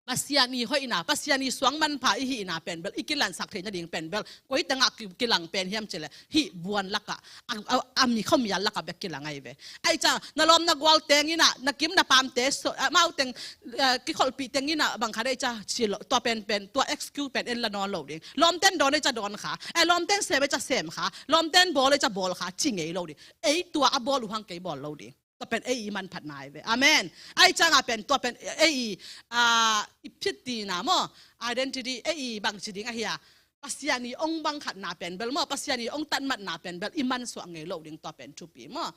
Pasian i hoihna, Pasian i suang manpha i hihna pen bel i kilansak theih nading pen bel koi tengah ki- kilang pen hiam cih leh, hih buan lakah, a- a- a mi khuamial lakah bek kilang ahi ve. Ahi ciang na lawm na gual teng in a, na kim na pamte, so- amau teng, eh, kikholhpih teng in a, bang khat ahi ciang ci lo, tua pen pen, tua excuse pen en la nawn lo ding. Lawmten dawn ahi ciang dawn kha, eh, lawmten sem ahi ciang sem kha, lawmten bawl ahi ciang bawl kha, ci ngei lo ding. Ei tua a bawl uh hang kei bawl lo ding. Tua pen ei i manphatna ahi ve. Amen. Ahi cianga pen tua pen ei i, ah, i phittina maw, identity, ei i bang ci ding ahi a, Pasian i hong bang khatna pen bel maw, Pasian i hong tanmatna pen bel i mansuah ngei lo ding, tua pen thupi maw.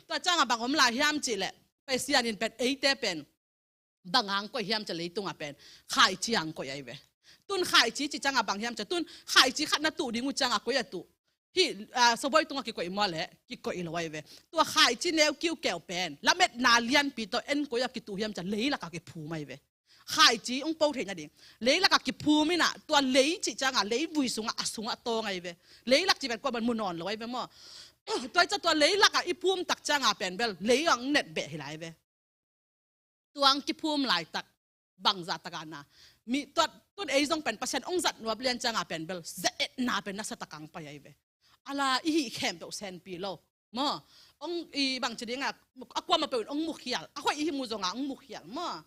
Tua cianga bang om lai hiam cih leh, Pasian in pen eite pen bang hang koih hiam cih leh, leitungah pen khaici hang koih ahi ve. Tun khaici cih cianga bang hiam cih leh, tun khaici khat na tuh ding uh cianga koi a tuh? Hih, ah, sabawi tungah kikoih maw leh, kikoih lo ahi ve. Tua khaici neu kiukeu pen lametna lianpi tawh en koi a kituh hiam cih leh, leilakah kiphum ahi ve. Khaici hong po theih nading, leilakah kiphum in a, tua lei cih cianga leivui sungah, a sungah tawng ahi ve. Leilak cih pen kuamah mu nawn lo ahi ve maw. Tua ahih ciang tua leilakah i phum tak cianga pen bel lei hong netbeh hi lai ve. Tua hong kiphum laitak, bangzah takah na, mi tua, tun ei zong pen Pasian hong zat nuam lian cianga pen bel zat-etna pen nasatak hong pai ahi ve. A la i hih khempeuh senpi lo maw. Hong i bang ci ding a, a kuamah peuh in hong mukhial, a hoih i hih mu zonga hong mukhial maw.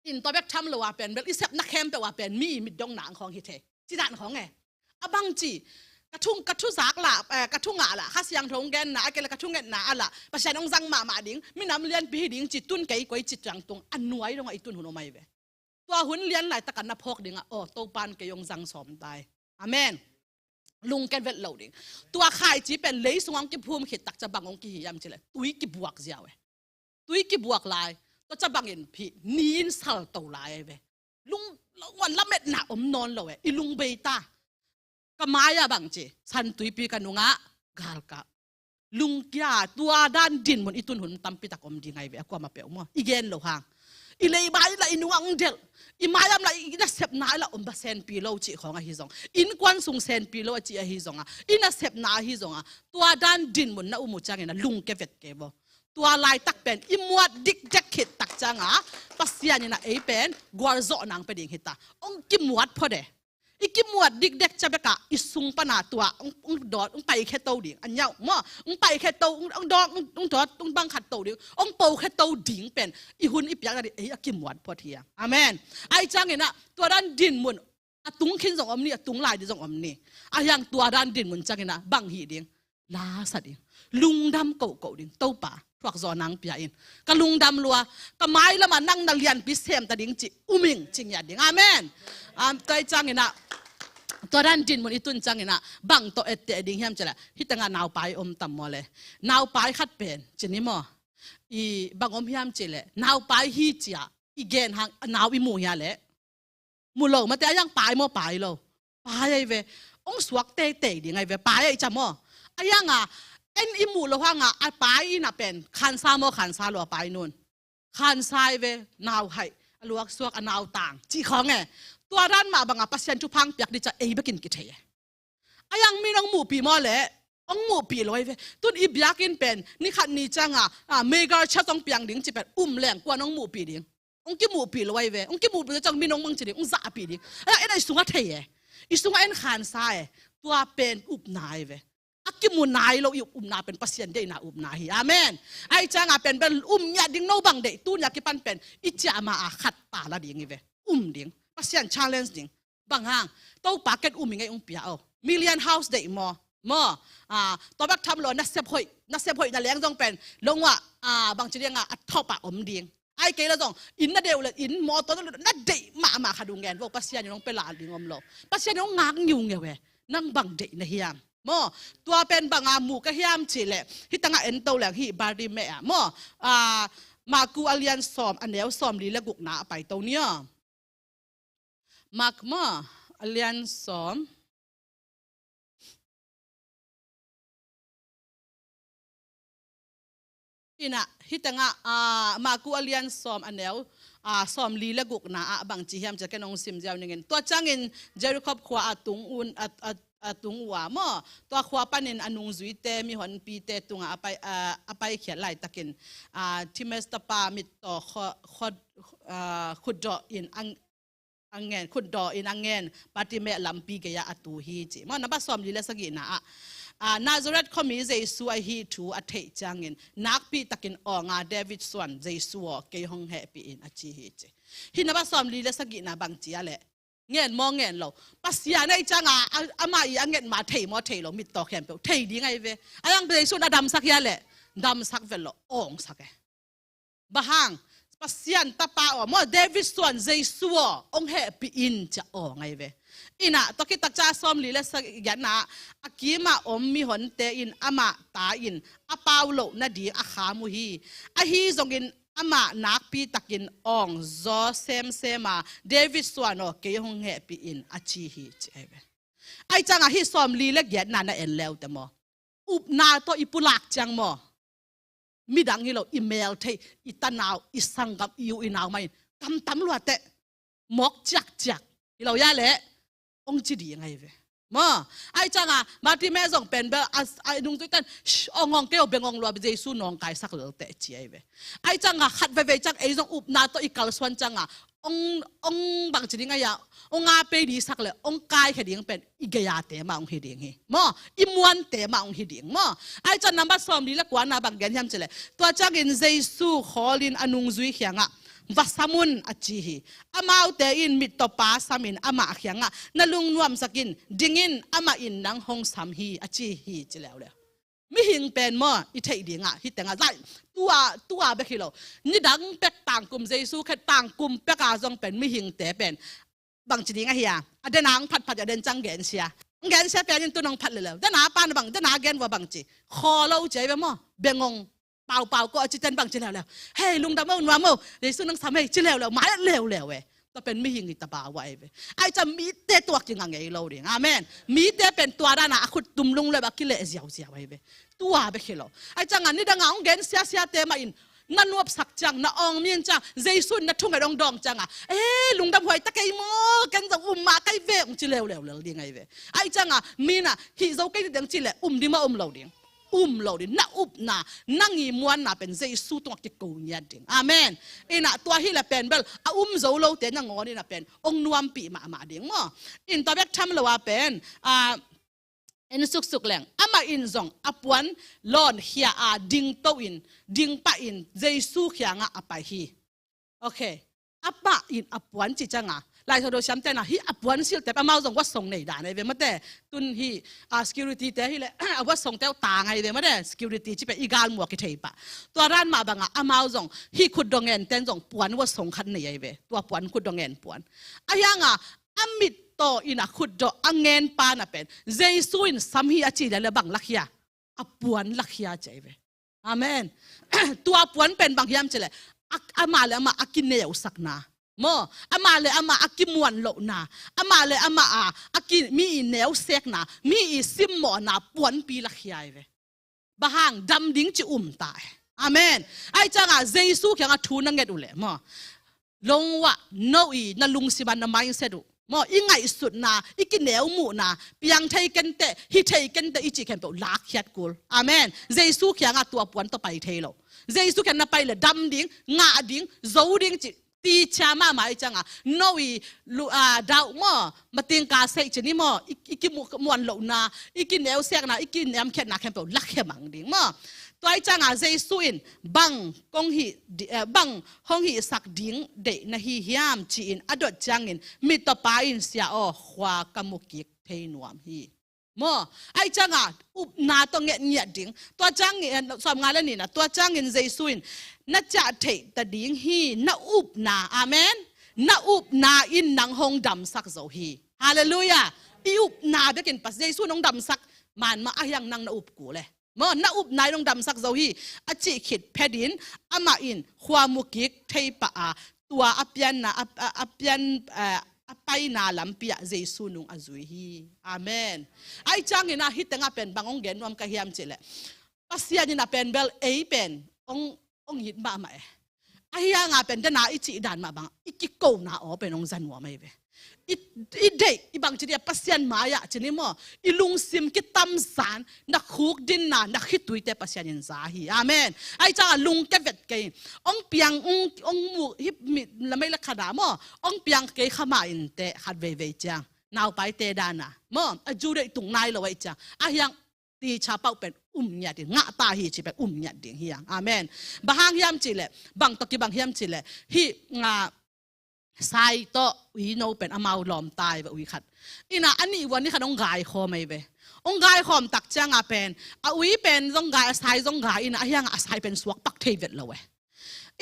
In tua bek tham lo a pen bel i sepna khempeuh a pen mi i mitdongna hang khawng hi thei. Ci dan khawng e. A bang ci, ka thu, ka thu zak lah, eh, ka thu ngah lah, Kha Siangtho hong genna, ahih kei leh ka thungetna ah lah, Pasian hong zang mahmah ding, minam lianpi hi ding ci tun kei koi ci ciang tung, a nuai dongah i tun hun om ahi ve. Tua hun lian laitakah na phawk dingah, aw, Topa'n kei hong zang sawm ta hi. Amen. Lungkia vet lo ding. Tua khaici pen lei sungah hong kiphum khit tak ciang bang hong kihi hiam cih leh, tui kibuak ziau e. Tui kibuak lai, tua ciang bangin phih, ni in salto lai ahi ve. Lung, lungwan lametna om nawn lo e, i lung bei ta. Ka mai-ah bang ci, San Tuipi ka nungah galkap. Lungkia, tua dan dinmun i tun hun tampi tak om ding ahi ve, a kuamah peuh maw. I gen loh hang. I leiba in lah i nungah hong delh, i mai-ah lah i nasepna in lah om, ba senpi lo cih khawng ahi zong, innkuan sung senpi lo a cih ahi zongah, i nasepna ahi zongah, tua dan dinmun na um uh ciangin a lungkia vet kei vo. Tua laitak pen i muat dikdek khit tak cianga, Pasian in a ei pen gualzawhna hong pia ding hi ta. Hong kimuat phot e. I kimuat dikdek ciang bekah i sung pana tua hong, hong dawt, hong paikhia to ding, a nyauk maw, hong paikhia to, hong, hong dawt, hong, hong dawt, hong bang khat to ding, hong pokhia to ding pen i hun i piakna ding ei a kimuat phot hi a. Amen. Ahi ciangin a, tua dan dinmun A tung khin zong om ni, a tung lai ding zong om ni. Ahi hang tua dan dinmun ciangin ah bang hih ding? Lasa ding. Lungdam kohkoh ding. Topa, thuak zaw nang pia in. Ka lungdam lua, ka mailam ah nang na lianpi sem ta ding ci um ing ci ngiat ding. Amen. Am, tua ciangin ah, tua dan dinmun i tun ciangin ah bang tawh etteh ding hiam cih leh, hih tengah naupai om tam maw le? Naupai khat pen ci ni maw, i bang om hiam cih leh, naupai hi ci-a i gen hang a nau i mu hia leh? Mu lo mate, ahi hang pai maw, pai lo? Pai ahi ve. Hong suak teitei ding ahi ve, pai ahi ciang maw. Ahi hang a, en i muh loh hang a, a pai in a pen khansa maw, khansa lo a pai nun? Khansa ahi ve. Nau haih, a luak suak, a nau tang cih khawng e. Tua dan mah bang a Pasian thupha hong piak ding ciang ei bekin kithei e. Ahi hang min hong muhpih maw le? Hong muhpih lo ahi ve. Tun i biakinn pen ni khat ni ciang a, a, mega church hong piang ding ci pen um leng kuan hong muhpih ding? Hong kimuhpih lo ahi ve. Hong kimuhpih lo ciang min hong bangci ding, hong zahpih ding? Ahi hang en a, i sungah thei e. I sungah en khansa e. Tua pen upna ahi ve. A kimu nai lo i upna pen Pasian deihna upna hi. Amen. Ahi ciang a pen bel um ngiat ding, no bang deih, tuni a kipan pen i ciah ma a khat pah la ding hi ve. Um ding. Pasian challenge ding. Bang hang? Topa, ken um ing ei, hong pia o. Million house deih maw? Maw? A, tua bek tham lo, na sep hoih, na sep hoih na leng zong pen, long uah, a, bangci ding a, a top ah om ding. Ahi kei leh zong, inn na deih uh leh, inn mawtaw na deih mahmah khat uh ngen vo, Pasian in hong pia lel ding om lo. Pasian in hong ngak ngiungeu e. Nang bang deih na hiam? Maw? Tua pen bang a mu ka hiam cih leh, hih tengah en to leng hih Bartimai ah. Maw? A, Marku a lian sawm, a neu sawmli le gukna ah pai to ni aw. Mark maw, a lian sawm. In ah, hih tengah, a, Marku a lian sawm, a neu, a, sawmli le gukna ah bangci hiam cih ken hong sim ziau ning in. Tua ciangin Jericho khua a tung un, a, a, a tung uh a maw, tua khua panin a nungzuite mihonpite tungah a pai, a, a paikhiat laitakin, a, Timaeus tapa mittaw kho-, kho-, a, khutdawh in a, a ngen, khutdawh in a ngen Bartimai lampi gei-ah a tu hi ci. Maw, namba sawmli le sagihna ah, a, Nazareth khuami Jesu ahi thu a theih ciangin nakpitakin awng a, David suan Jesu aw, kei hong hehpih in, a ci hi ci. Hih namba sawmli le sagihna bangci a leh? Ngen maw, ngen lo? Pasian ahi ciang a, a, amah i a nget ma thei maw, thei lo? Mittaw khempeuh thei ding ahi ve. Ahi hang Jesu in a damsak hia leh? Damsak vet lo, awngsak e. Bang hang? Pasian tapa aw, maw, David suan Jesu aw, hong hehpih in ci-a awng ahi ve. In ah, tua khit tak ciang sawmli le sa-, giatna ah, a kimah om mihonte in amah ta in a pau loh nading a kham uh hi. Ahi zongin amah nakpitakin awng zaw semsem a, David suan aw, kei hong hehpih in, a ci hi ci ahi ve. Ahi ciang a hih sawmli le giatna na en le uh teh maw, upna tawh i pulak ciang maw, midang hi lo, i mel thei, i tanau, i sanggam, i u i nau mah in, kamtam lua teh, mawk ciakciak hi lo hia leh, hong ci ding ahi ve. Maw, ahi ciang a Bartimai zong pen bel a, a nungzuite in, "Shh, awng awng kei o, bengawng lua, Jesu nawngkaisak lel teh," ci ahi ve. Ahi ciang a khat veivei ciang ei zong upna tawh i kalsuan ciang a, hong, hong bangci ding ahi a, hong a pei dihsak leh hong kaikhia ding pen i gei-ate mah hong hi ding hi. Maw, i muante mah hong hi ding maw. Ahi ciang namba sawmli le kuana bang gen hiam cih leh, tua ciangin Jesu khawlin a nungzui kiangah, "Va sam un," a ci hi. Amaute in mittawpa samin amah kiangah, "Na lungnuamsak in, ding in, amah in nang hong sam hi," a ci hi ci leuleu. Mihing pen maw, i theih dingah hih tengah zai, tua, tua bek hi lo. Nidang pek tangkum Jesu khen tangkum pek a zong pen mihingte pen bangci ding ahi a, a den a hong phatphat a den ciang gensia. Hong gensia pen in tu nong phat leuleu. Den a pan bang, den a gen vua bangci, khaw lo ci ahi ve maw. Bengawng, paupau kawh a ci ten bangci leuleu. "Hei, lungdam o, nuam o, Jesu nang sam hei," ci leuleu, mai leuleu e. Tua pen mihing i tapa uh ahi ve. Ahi ciang mite tua kinga ngei lo ding. Amen. Mite pen tua dan a a khut tum lunglep a kileh ziauziau ahi ve. Tua bek hi lo. Ahi ciang a nidang a hong gen siasiate mah in na nuapsak ciang, na awng min ciang, Jesu in na thunget hong dawng ciang a, "Eh, lungdam huai ta kei maw, ken zong um mah kei ve," hong ci leuleu lel ding ahi ve. Ahi ciang a mi in a, "Hih zo kei ni teng," ci leh um ding maw, um lo ding? Um lo ding. Na upna, na ngimuanna pen Jesu tungah kiko ngiat ding. Amen. In a tua hi leh pen bel a um zo lote nangawn in a pen hong nuampih mahmah ding maw. In tua bek tham lo a pen, a, en suksuk leng, amah in zong a puan lawnkhia a dingto in, dingpah in Jesu kiangah a pai hi. Ok. Amah in a puan cih ciang a, Laisiangtho siamte na hih a puansilhte pen amau zong vuatsong nei dan ahi ve mate. Tun hih, ah, security te hileh a vuatsongte uh tang ahi ve mate. Security ci pen i galmuak i thei pah. Tua dan mah bangah amau zong hih khutdawh ngenten zong puan vuatsong khat nei ahi ve. Tua puan khutdawh ngen puan. Ahi hangah a mittaw in a khutdawh a ngen pa na pen Jesu in sam hi a cih leh bang lakhia? A puan lakhia ci ahi ve. Amen. Tua puan pen bang hiam cih leh, a, amah le amah a kineusakna maw, amah le amah a kimuanlohna, amah le amah a, a ki, mi i neusekna, mi i simmawhna puanpi lakhia ahi ve. Bang hang? Dam ding ci um ta e. Amen. Ahi ciangah Jesu kiangah thu na nget uh leh maw, lungwah no i na lungsim ah na mindset uh maw, i ngaihsutna, i kineumuhna, piang thei kenteh, hi thei kenteh i cih khempeuh lakkhiat kul. Amen. Jesu kiangah tua puan tawh pai thei lo. Jesu kiangah na pai leh dam ding, ngah ding, zo ding cih teacher mahmah ahi ciangah, no i lu, ah, doubt maw, matingka seih ci ni maw, i, i kimuanlohna, i kineusekna, i kiniamkhiatna khempeuh lakhia mang ding maw. Tua ahi ciangah Jesu in bang kong hih di, eh, bang hong hihsak ding deih na hi hiam ci-in a dot ciangin mittawpa in, Sia aw, khua ka mu kik thei nuam hi. Maw, ahi ciangah upna tawh ngetngiat ding. Tua ciangin, eh, sawmnga le nihna, tua ciangin Jesu in na ciah theih ta ding hi, na upna, amen, na upna in nang hong damsak zo hi. Halleluiah. I upna bekin Pasian, Jesu in hong damsak man mah ahi hang nang na up kul e. Maw, na upna in hong damsak zo hi a cih khit phetin amah in khua mu kik thei pah a, tua a pianna, a, a, a pian, a, a paina lampi ah Jesu nung a zui hi. Amen. Ahi ciangin ah hih tengah pen bang hong gen nuam ka hiam cih leh, Pasian in ah pen bel ei pen hong, hong it mahmah e. Ahi hangah pen dena i cih dan mah bang i kikona aw pen hong za nuam ahi ve. I, i deih, i bangci dih a Pasian mai-ah ci ni maw, i lungsim kitamzan, na khukdinna, na khituite Pasian in za hi. Amen. Ahi ciangah lungke vet kei. Hong piang, hong, hong mu, hih mi, lamei le khana maw, hong piang kei kha mah inteh khat veivei ciang, naupaite dana maw, a zu deih tung nai lo ahi ciang, ahi hang teacher pa uh pen um ngiat ding, ngah ta hi ci pen um ngiat ding hi hang. Amen. Bang hang hiam cih leh, bang tawh kibang hiam cih leh, hih, ah, sai tawh uino pen amau lawm ta ahi ve, ui khat. In ah a nih vua ni khat hong gai khawm ahi ve. Hong gai khawm tak ciangah pen a ui pen zong gai, a sai zong gai in ah, ahi hangah a sai pen suak pak thei vet lo e.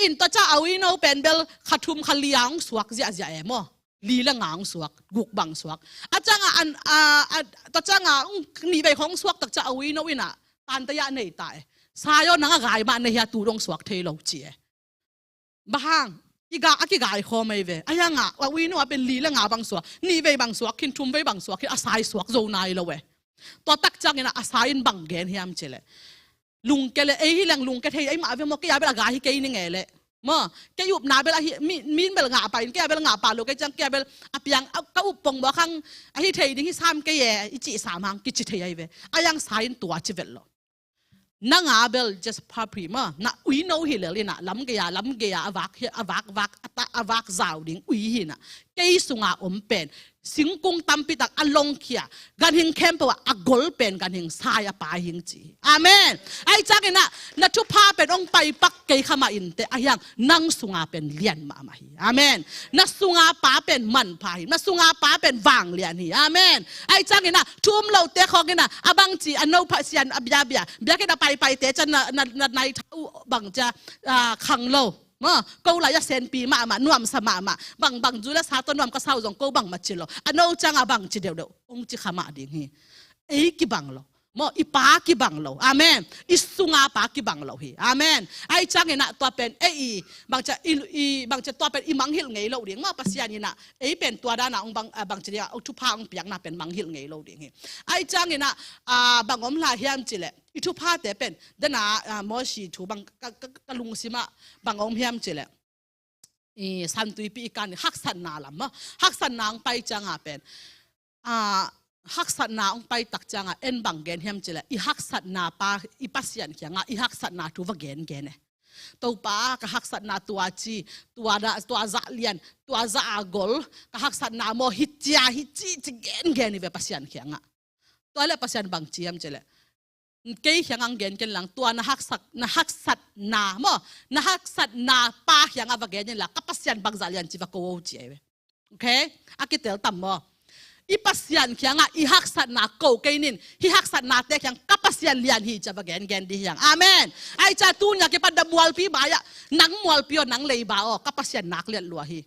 In tua ciang a uino pen bel kha thum kha li a hong suak ziahziah e maw. Li le nga hong suak, guk bang suak. A ciangah an, a, a, tua ciangah hong nih vei khawng suak tak ciang a uino in ah tante ah nei ta e. Sai aw, nang a gai mah nei hia, tu dong suak thei lo ci e. Bang hang? I ga, a kigai khawm ahi ve. Ahi hangah a uino ah pen li le nga bang suak, nih vei bang suak khin, thum vei bang suak khin, a sai suak zo nai lo e. Tua tak ciangin ah a sai in bang gen hiam cih leh, lungke le, ei hi leng lungke thei ei mah ve maw, kei a bel a gai hi kei ning e leh. Maw, kei upna bel ahi, mi, min bel ngah pah in, kei a bel ngah pah lo kei ciang, kei a bel a piang, a, ka up pongmawk hang ahi thei ding hi sam kei e, i cih sam hang kici thei ahi ve. Ahi hang sai in tua ci vet lo. Nang a bel just papri maw, na uino hi lel in ah, lam gei a, lam gei a, a vak hi, a vak vak, a ta, a vak zau ding ui hi in ah. Kei sunga om pen singkung tampi tak a longkhia, ganhing khempeuh ah a gol pen ganhing sai a pa hing ci hi. Amen. Ahi ciangin ah na thupha pen hong paipak kei kha mah inteh, ahi hang nang sunga pen lian mahmah hi. Amen. Na sunga pa pen manpha hi, na sunga pa pen vanglian hi. Amen. Ahi ciangin ah thu um lote khawng in ah a bangci a no Pasian a biabia, biakinn a paipaite ciang na, na, na nai tha uh bangci a, ah, khang lo. Maw, ko lai a senpi mahmah, nuamsa mahmah. Bang, bang zu le sa tawh nuam ka sa uh zong ko bangmah ci lo. A no ciangah bangci deuhdeuh hong ci kha mah ding hi. Ei kibang lo. Maw, i pa kibang lo. Amen. I sunga pa kibang lo hi. Amen. Ahi ciangin ah tua pen ei i bangci a, i, i bangci a tua pen i mangngilh ngei lo ding. Maw, Pasian in ah ei pen tua dan ah hong bang, ah, bangci ding ah thupha hong piakna pen mangngilh ngei lo ding hi. Ahi ciangin ah, ah, bang om lai hiam cih leh, i thuphate pen dena, ah, Mawsi thu bang ka, ka, ka lungsim ah bang om hiam cih leh, i Santuipi i kan haksatna lam maw, haksatna hong pai ciangah pen, ah, haksatna hong pai tak ciangah en bang gen hiam cih leh, i haksatna pa, i Pasian kiangah i haksatna thu va gengen e. Topa, ka haksatna tua ci, tua da, tua zah lian, tua zah a gol, ka haksatna maw hi cia hi ci, ci gengen hi ve Pasian kiangah. Tua leh Pasian bang ci hiam cih leh, kei kiangah hong gen ken lang, tua na haksak, na haksatna maw, na haksatna pa kiangah va gen in la, ka Pasian bangzah lian ci va ko o ci ahi ve. Okay? A kitel tam maw? I Pasian kiangah i haksatna ko kei nin, hih haksatnate kiang ka Pasian lian hi ci-a va gengen ding hi hang. Amen. Ahih ciang tuni-a kipan na mualpi mai-ah, nang mualpi aw, nang leiba aw, ka Pasian nak liat lua hi.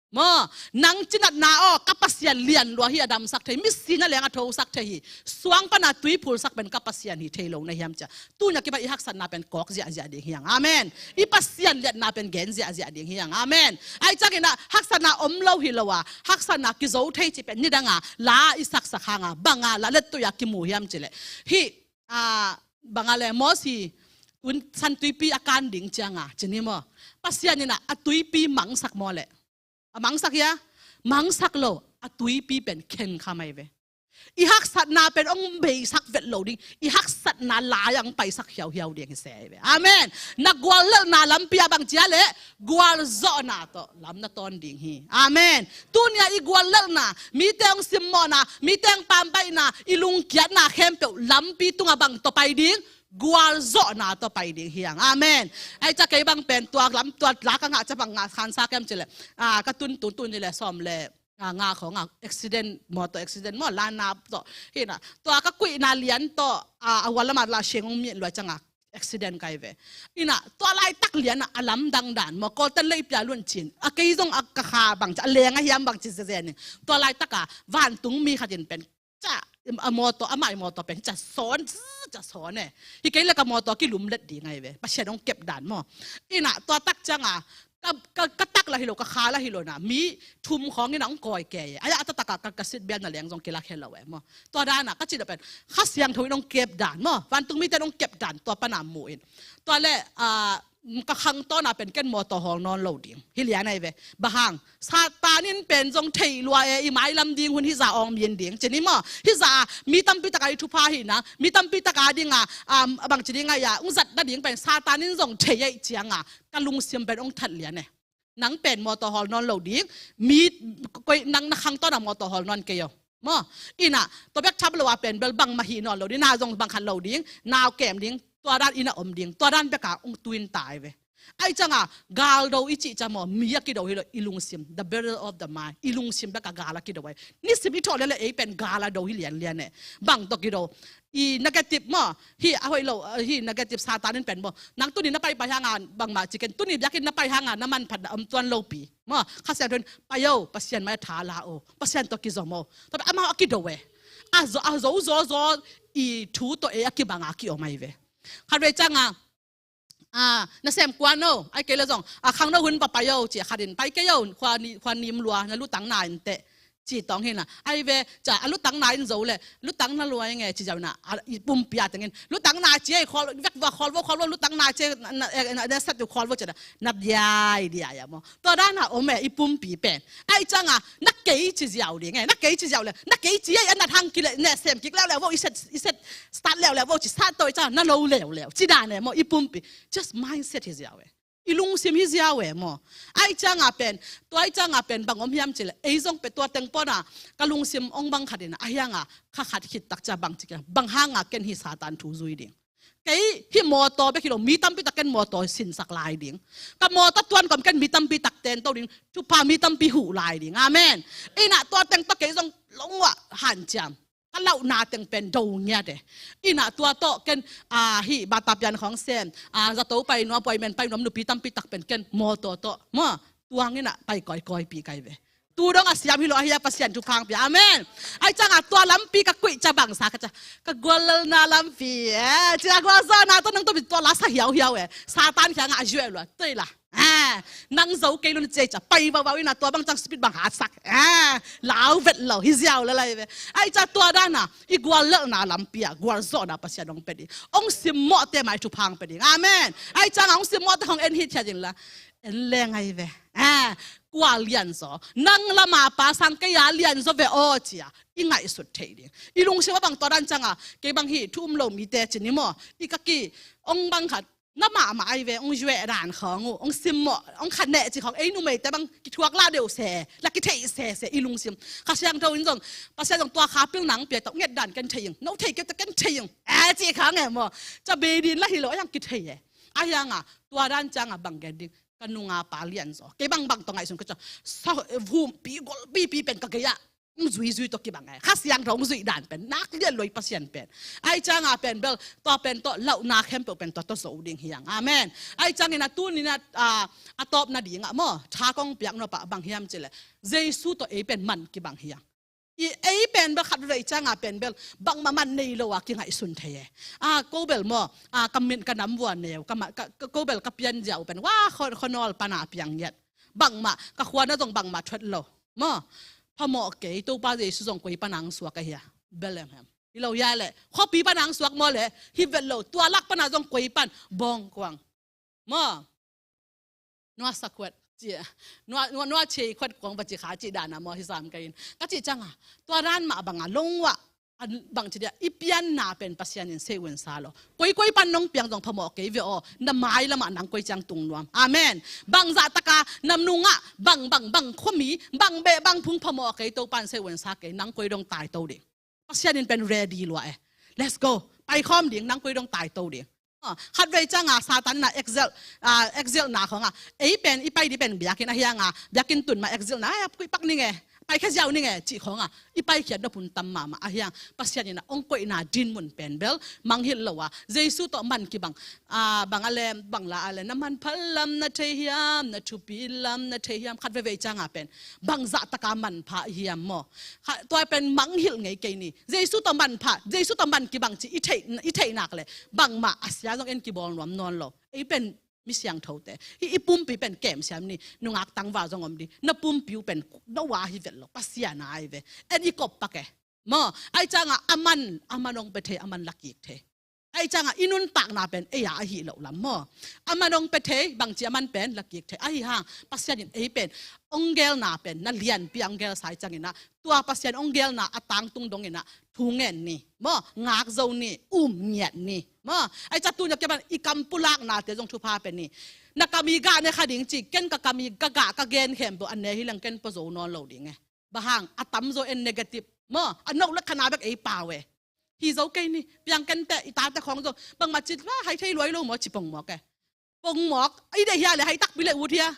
Maw, nang cinatna aw, ka Pasian lian lua hi, a damsak thei, misi na leng a thosak thei hi. Suang pana tui phulsak pen ka Pasian hi thei lo na hiam ci-a. Tuni-a kipan i haksatna pen kawk ziahziah ding hi hang. Amen. I Pasian liatna pen gen ziahziah ding hi hang. Amen. Ahih ciangin ah haksatna om lo hi lo a, haksatna kizo thei cih pen nidanga la i saksak hanga, banga la lettui-a kimu hiam cih leh, hih, ah, banga le Mosi, un, San Tuipi a kan ding cianga, ci ni maw, Pasian in ah a tuipi mangsak maw leh? A mangsak hia? Mangsak lo, a tuipi pen khenkham ahi ve. I haksatna pen hong beisak vet lo ding, i haksatna lai-ah hong paisak hiauhiau ding hi se ahi ve. Amen. Na guallelhna lampi-ah bang ci a leh, gualzawhna tawh lam na tawn ding hi. Amen. Tuni-a i guallelhna, mite hong simmawhna, mite hong pambaihna, i lungkiatna khempeuh lampi tungah bang tawh pai ding? Gualzawhna tawh pai ding hi hang. Amen. Ahih ciang kei bang pen tua lam, tua la ka ngah ciang bang ngah khansa ka hiam cih leh, ah, ka tun, tun, tun ni leh sawm leh, ah, nga khawng ah accident, mawtaw accident maw, la na tawh. Hi na, tua ka kuihna lian tawh, ah, a hua lamah la sheng hong mit lua ciangah accident ka hi ve. Hi na, tua laitak lian ah a lamdang dan maw, Kawlten leh i pia lun cin. A kei zong a ka kha bang ci a, a leng a hiam bang ci zenzen ing. Tua laitak a vantung mi khat in pen ca, a mawtaw, amah i mawtaw pen ca sawn, ca sawn e. Hi kei leh ka mawtaw kilumlet ding ahi ve. Pasian hong kep dan maw. Hi na, tua tak ciangah ka, ka, ka tak lah hi lo, ka kha lah hi lo na, mi thum khawng in ah hong kawi kei e. Ahih a taktak a ka, ka seat belt na leng zong kilak hi lo e maw. Tua dan ah ka cih lo pen Kha Siangtho in hong kep dan maw, vantung mite in hong kep dan tua pan a mu in. Tua leh, ah, ka khangtawn a pen ken mawtaw hawl nawn lo ding hi lian ahi ve. Bang hang? Satan in pen zong thei lua e, i mailam ding hun hih zah awng min ding ci ni maw. Hih zah mi tampi tak a i thupha hi na, mi tampi tak a ding a, um, bang ci ding a, hong zat nading pen Satan in zong thei ahih ciangah ka lungsim pen hong that lian e. Nang pen mawtaw hawl nawn lo ding, mi, koi, nang na khangtawn a mawtaw hawl nawn kei aw. Maw, hi na, tua bek tham lo a pen bel bangmah hih nawn lo ding, na zong bang khat lo ding, nau kem ding, tua dan in a om ding, tua dan bek a hong tuin ta ahi ve. Ahih ciangah, galdo i cih ciang maw, mi a kido hi lo, i lungsim, the battle of the mind, i lungsim bek a gal a kido ahi. Nisim i thawh leh leh ei pen gal a do hi lianlian e. Bang tawh kido? I negative maw, hih a hoih lo, hih negative Satan in pen maw, nang tuni na paipai hanga bangmah ci ken, tuni biakinn na pai hanga na manphatna om tuan lopi. Maw, Kha Siangtho in pai o, Pasian mai-ah tha la o, Pasian tawh kizom o. Tua pen amau a kido e. A zo, a zo, zo, zo, i thu tawh ei a kibang a kiom ahi ve. Khatvei ciangah, ah, nasem kuan o, ahih kei leh zong, ah, khangno hun va pai o, ci a khat in, pai kei o, khua ni, khua nim lua, na lutang na in teh. Ci tawng hi na, ahi ve, ci a, a lutang na in zo leh, lutang na lua ing e, ci ziau na, a, i pumpi a teng in, lutang na ci e, khawl, vek va khawl vo, khawl vo, lutang na ci e, na, na, na, na sat tu khawl vo ci na, na diai, diai a maw. Tua dan a om e, i pumpi pen. Ahih ciangah, na kei ci ziau ding e, na kei ci ziau leh, na kei ci e, a na thang kik leh, na sem kik leuleu vo, i set, i set, start leuleu vo, ci sat tawh i ciangah, na lo leuleu, ci dan e maw, i pumpi. Just mindset hi ziau e. I lungsim hi ziau e maw. Ahih ciangah pen, tua ahih ciangah pen bang om hiam cih leh, ei zong pen tua teng pawn a, ka lungsim hong bang khat in a, a hiangah, kha khat khit tak ciang bang ci ken, bang hanga ken hih Satan thu zui ding? Kei hih mawtaw bek hi lo, mi tampi tak ken mawtaw sinsak lai ding. Ka mawtaw tuan kawm ken mi tampi tak tento ding, thupha mi tampi huh lai ding. Amen. Hi na, tua teng tawh kei zong lungua hanciam. Ka lauhna teng pen do ngiat e. Hi na, tua tawh ken, ah, hih bata pian khawng sem, ah, zato pai nuam, appointment pai nuam nupi tampi tak pen ken mawtaw tawh maw, tuang in a pai kawikawipih ka hi ve. Tu dong a siam hi lo, a hia Pasian thupha hong pia. Amen. Ahih ciangah tua lampi ka kuih ciang bang sa ka ci a, ka guallelhna lampi e, ci a, gualzawhna tawh nang tawh tua la sa hiauhiau e. Satan kiangah a zueh lua, tei la. Ah, nang zo kei lo na ci e, ci a, pai vauvau in a, tua bang ciang speed bang hatsak. Ah, lau vet lo, hi ziau lel ahi ve. Ahih ciang tua dan a, i guallelhna lampi ah gualzawhna Pasian hong pia ding, hong simmawhte mai thupha hong pia ding. Amen. Ahih ciangah hong simmawhte hong en hithiat in la, en leng ahi ve. Ah, kua lianzaw? Nang lam a pa sang kei a lianzaw ve aw, ci a, i ngaihsut theih ding. I lungsim ah bang tua dan ciangah, kei bang hih thu um lo mite ci ni maw, i ka ki, hong bang khat, na mahmah ahi ve, hong zueh dan khawng uh, hong simmawh, hong khaneh cih khawng, ei numeite bang kithuak lah deuh se, lah kitheih sese, i lungsim. Kha Siangtho in zong, Pasian zong tua kha pilna hong pia tawh, nget dan ken thei ing, no thei kei tawh ken thei ing, eh, cih khawng e maw. Ca bei din lah hi lo, a hiang kithei e. A hiangah, tua dan ciangah bang gen ding, ka nunga pa lianzaw. Kei bangbang tawh ngaihsun ka ciang sa humpi golpipi pen ka gei-ah hong zuizui tawh kibang e. Kha Siangtho hong zuih dan pen nak lian lo hi Pasian pen. Ahih ciangin pen bel tua pen tawh lauhna khempeuh pen tua tawh zo ding hi hang. Amen. Ahih ciangin a tuni-in a, a, a tawpna dingah maw, tha kong piak nop ah bang hiam cih leh Jesu tawh ei pen man kibang hi hang. I ei pen bel khatvei ciangin pen bel bangmah man nei lo a kingaihsun thei e. A, ko bel maw, a, ka min ka nam vua neu, ka ma, ka, ka, ko bel ka pianzia uh pen wa kho, kho nawl pan a piang ngiat. Bangmah ka khuana zong bangmah thuat lo. Maw, phamawh kei, Topa Jesu zong koi pan a hong suak ahi a. Bel em em. Hi lo hia leh, khuapi pan a hong suak maw leh, hi vet lo, tua lak pan a zong koi pan, bawng kuang. Maw, nua sa khuat, ci, nua, nua, nua ci khuat kuang va ci kha cih dan a maw, hi sam ka in. Ka cih ciangin, tua dan mah bang a long uah, a bang ci dia, i pianna pen Pasian in seihun sa lo. Koi koi pan nong piang zong phamawh kei ve aw, na mailam ah nang koi ciang tung nuam. Amen. Bang zahtak a, na nungah, bang, bang, bang khuami, bang beh, bang phung phamawh kei, Topa in seihun sa kei, nang koi dong tai to ding. Pasian in pen ready lua e. Let's go. Paikhawm ding, nang koi dong tai to ding. Ah, khatvei ciangin Satan in a exile, ah, exile na khawng a. Ei pen, i pai ding pen biakinn ahi hang a. Biakinn tun mah exile na, ai, kuih pak ning e. Paikhia ziau ning e, cih khawng a. I paikhiat nop hun tam mahmah ahi hang. Pasian in a hong koihna dinmun pen bel, mangngilh lo a. Jesu tawh man kibang. Ah, bang a leh, bang la a leh, na manpha lam na thei hiam, na thupi lam na thei hiam, khat veivei ciangin pen bang zahtak a manpha hiam maw? Kha, tua pen mangngilh ngei kei ni. Jesu tawh manpha, Jesu tawh man kibang ci i theih, i theih nak leh bangmah a sia zong en kibawl nuam nawn lo. Ei pen mi siangthote hi, i pumpi pen kem siam ni. Nungak tangval zong om ding. Na pumpi uh pen no a hi vet lo, Pasian a ahi ve. En i kop pak e. Maw, ahih ciangin a man, a man hong pia thei, a man la kik thei. Ahih ciangin i nuntakna pen ei a ahi loh lam maw? A man hong pia thei, bangci a man pen la kik thei. Ahih hang Pasian in ei pen hong geelna pen na lianpi a hong geelsa ahih ciangin a, tua Pasian hong geelna a tangtung dongin a thu ngen ni. Maw, ngak zo ni, um ngiat ni. Maw, ahih ciang tuni a kipan i kam pulaknate zong thupha pia ni. Na kam i gah ne kha ding ci, ken ka kam i ka gah ka gen khempeuh a ne hi leng ken pua zo nawn lo ding e. Bang hang, a tamzaw en negative. Maw, a no leh kha na bek ei pau e. Hi zo kei ni, piang kenteh, i tate khawng zong bangmah ci, hai thei luai lo maw, ci pongmawk e. Pongmawk, i deih hia leh hai takpi leh ut hia?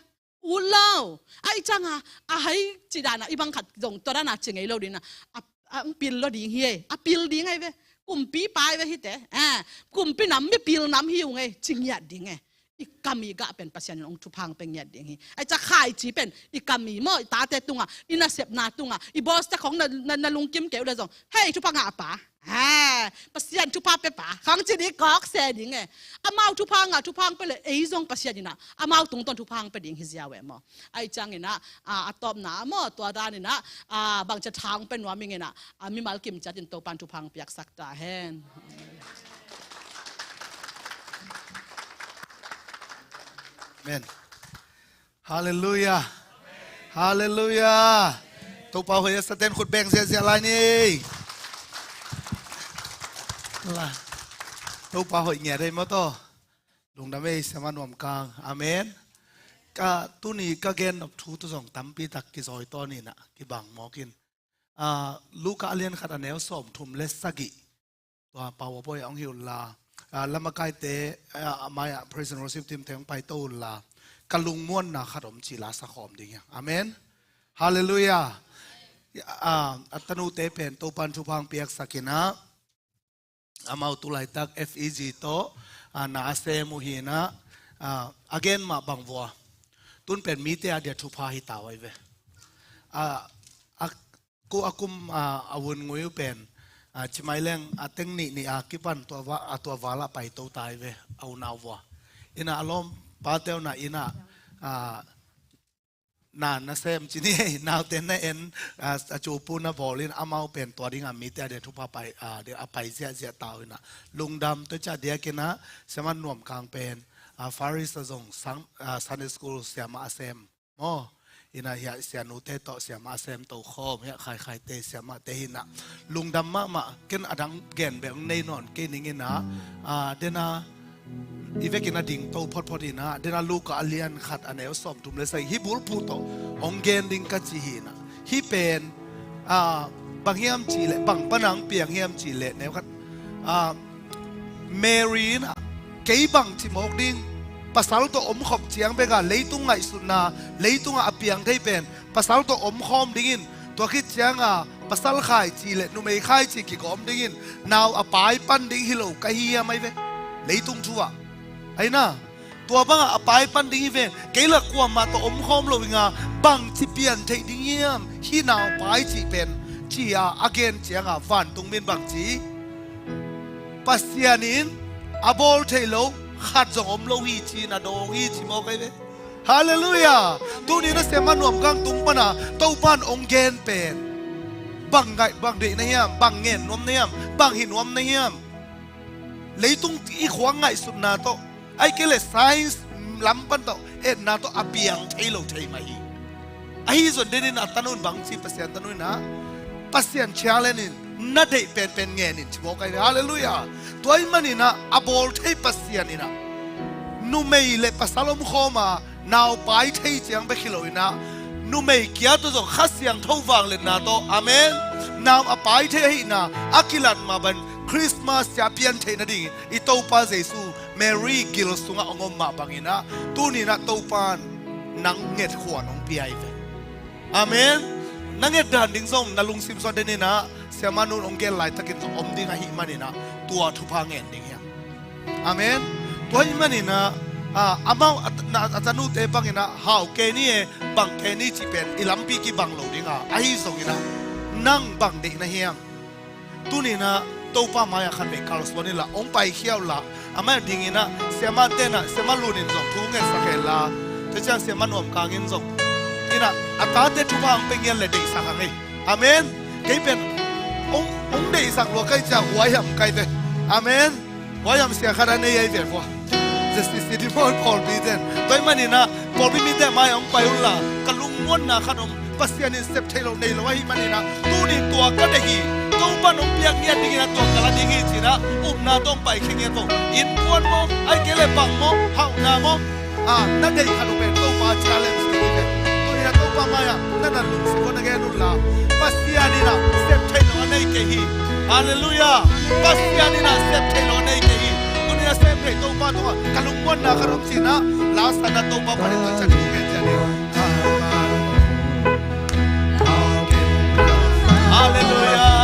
Ut lo. Ahih ciangin a hai ci dan a, i bang khat zong tua dan a ci ngei lo ding a, a, a pil lo ding hi e, a pil ding ahi ve. Kumpipa ahi ve hihte. Eh, kumpi nam, mipil nam hi ung e, ci ngiat ding e. I kam i gah pen Pasian in hong thupha hong pia ngiat ding hi. Ahih ciang khaici pen i kam i maw, i tate tungah, i nasepna tungah, i boss te khawng na, na, na lungkim kei uh leh zong, hei, thupha ngahpa, ha, Pasian thupha piapa, khawng ci ding kawk se ding e. Amau thupha ngah, thupha hong pia leh ei zong Pasian in a, amau tungtawn thupha hong pia ding hi ziau e maw? Ahih ciangin a, a, a tawpna maw, tua danin a, a, bangci a tha hong pia nuam ing in a, a, mimal kimciatin Topa'n thupha hong piaksak ta hen. Amen. Halleluiah. Halleluiah. Topa hoih a sa ten khut beng ziahziah lai ni. La. Topa hoih ngiat ei maw taw. Lungdam ei, Siamah Nuam Kang. Amen. Ka tuni ka gen nop thu tawh zong tampi tak kizawi tawn in a, kibang mawk in. Ah, Luka a lian khat a neu sawmthum le sagih. Tua pau a bawi a hong hi unla. Ah, lamakaite, ah, a mai-ah praise and worship team te hong paito unla. Ka lungmuanna khat om cih la sa khawm ding hi hang. Amen. Halleluiah. Ah, a tanute pen Topa'n thupha hong piaksak in a. Amau tu laitak F E G tawh, ah, na a sem uh hi in a, ah, a gen mah bang vua. Tun pen mite a dia thupha hi ta uh ahi ve. Ah, a, ku a kum, ah, a vun ngui uh pen, ah, ci mai leng a teng nih nih a kipan tua va, a tua val ah paito ta ahi ve, a unau vua. In a a lawmpate uh na in a, ah, na, na sem ci ni ei, naute na en, a, a cupu na bawl in amau pen tua ding a mite a dia thupha pai, a, dia a pai ziahziah ta uh in a. Lungdam. Tua ciang diakin a, Siamah Nuam Kang pen, a, Faris a zong sang, a, Sunday school siamah a sem. Maw, in a hiah sianute tawh siamah a sem to khawm, hiah khaikhaite siamahte hi in a. Lungdam mahmah, ken a dang gen beh hong nei nawn kei ning in a, a, den a, i vekin a dingto photphot in a, den a Luka a lian khat a neu sawmthum le sagih hih bulphuh tawh hong gen ding ka ci hi in a. Hih pen, a, bang hiam cih leh, bang pan a hong piang hiam cih leh, neu khat, a, Mary in a, kei bangci mawk ding, pasal tawh omkhop ciang beka leitung ngaihsutna, leitungah a piang thei pen pasal tawh omkhawm dingin, tua khit cianga pasal khaici le numei khaici kigawm dingin nau a pai pan ding hi lo ka hi hiam ahi ve. Leitung thu ah ahi na, tua bangah a pai pan ding hi ve. Kei la kuamah tawh omkhawm lo inga bangci pian theih ding hiam hih nau pai cih pen, ci-a a gen cianga vantung min bangci, Pasian in a bawl thei lo khat zong om lo hi ci-in a dawng hi ci mawk ahi ve. Halleluiah. Tuni na siama nuam kang tung pana Topan ong gen pen bang ngaih, bang deih na hiam, bang ngen nuam na hiam, bang hi nuam na hiam? Leitung i khuang ngaihsutna tawh, ahi kei le science lam pan tawh etna tawh a piang thei lo thei mah hi. Ahi zong denin a tanun bangci Pasian tanun ah Pasian challenge in na deih penpen ngen in ci mawk ahi. Halleluiah. Tua ahih maninah a bawl thei Pasian inah numei le pasal omkhawma nau pai thei ciang bek hi lo inah numei kia tawh zong Kha Siangtho vangliatna tawh, amen, nau a pai thei ahihna a kilat mah bang Christmas cia pian theih nadingin i Topa Jesu Mary gil sungah hong om mah banginah tuninah Topa in nang nget khuan hong pia hi ve. Amen. Na nget dan ding zong na lungsim sua deninah siama nun hong gen laitakin zong om ding ahih maninah tua thupha ngen ding hiam? Amen. Tua ahih maninah a, amau a, na, a tanute banginah hau kei ni e, bang kei ni cih pen i lampi kibang lo dinga, ahi zonginah nang bang deih na hiam? Tuninah Topa mai-ah khat vei kalsuan inla hong paikhia unla, a mai-ah dinginah siama tenah siama lunin zong thu ngetsak henla, tua ciang siama nuam kangin zong inah a tate thupha hong pia ngian le deihsak hang ei. Amen. Kei pen hong, hong deihsak lua kai ciang huaiham kai ve. Amen. Huaiham sia khat a nei ei ve vua. Zesi City Mall pawlpi ten. Tua ahih maninah pawlpi mite mai-ah hong pai unla, ka lungmuanna khat om, Pasian in sep theih loh nei lo ahih maninah tunin tua ka deih hi. Topa in hong piak ngiat dinginah tua ka la ding hi cinah upna tawh hong paikhia ngiat vo. Innkuan maw, ahi kei le bang maw, hauhna maw, a, na deih khat uh pen Topa challenge ding hi ve. Tuninah Topa mai-ah na na lungsim uh na gen unla, Pasian inah sep theih loh a nei kei hi. Halleluiah. Pasian inah sep theih loh a nei kei hi. Tuninah sep theih Topa tungah ka lungmuanna khat om cinah, la sanah Topa panin tua ciang thu ngen ciang ding. Halleluiah.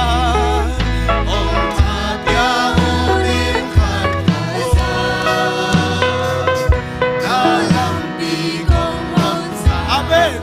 Amen.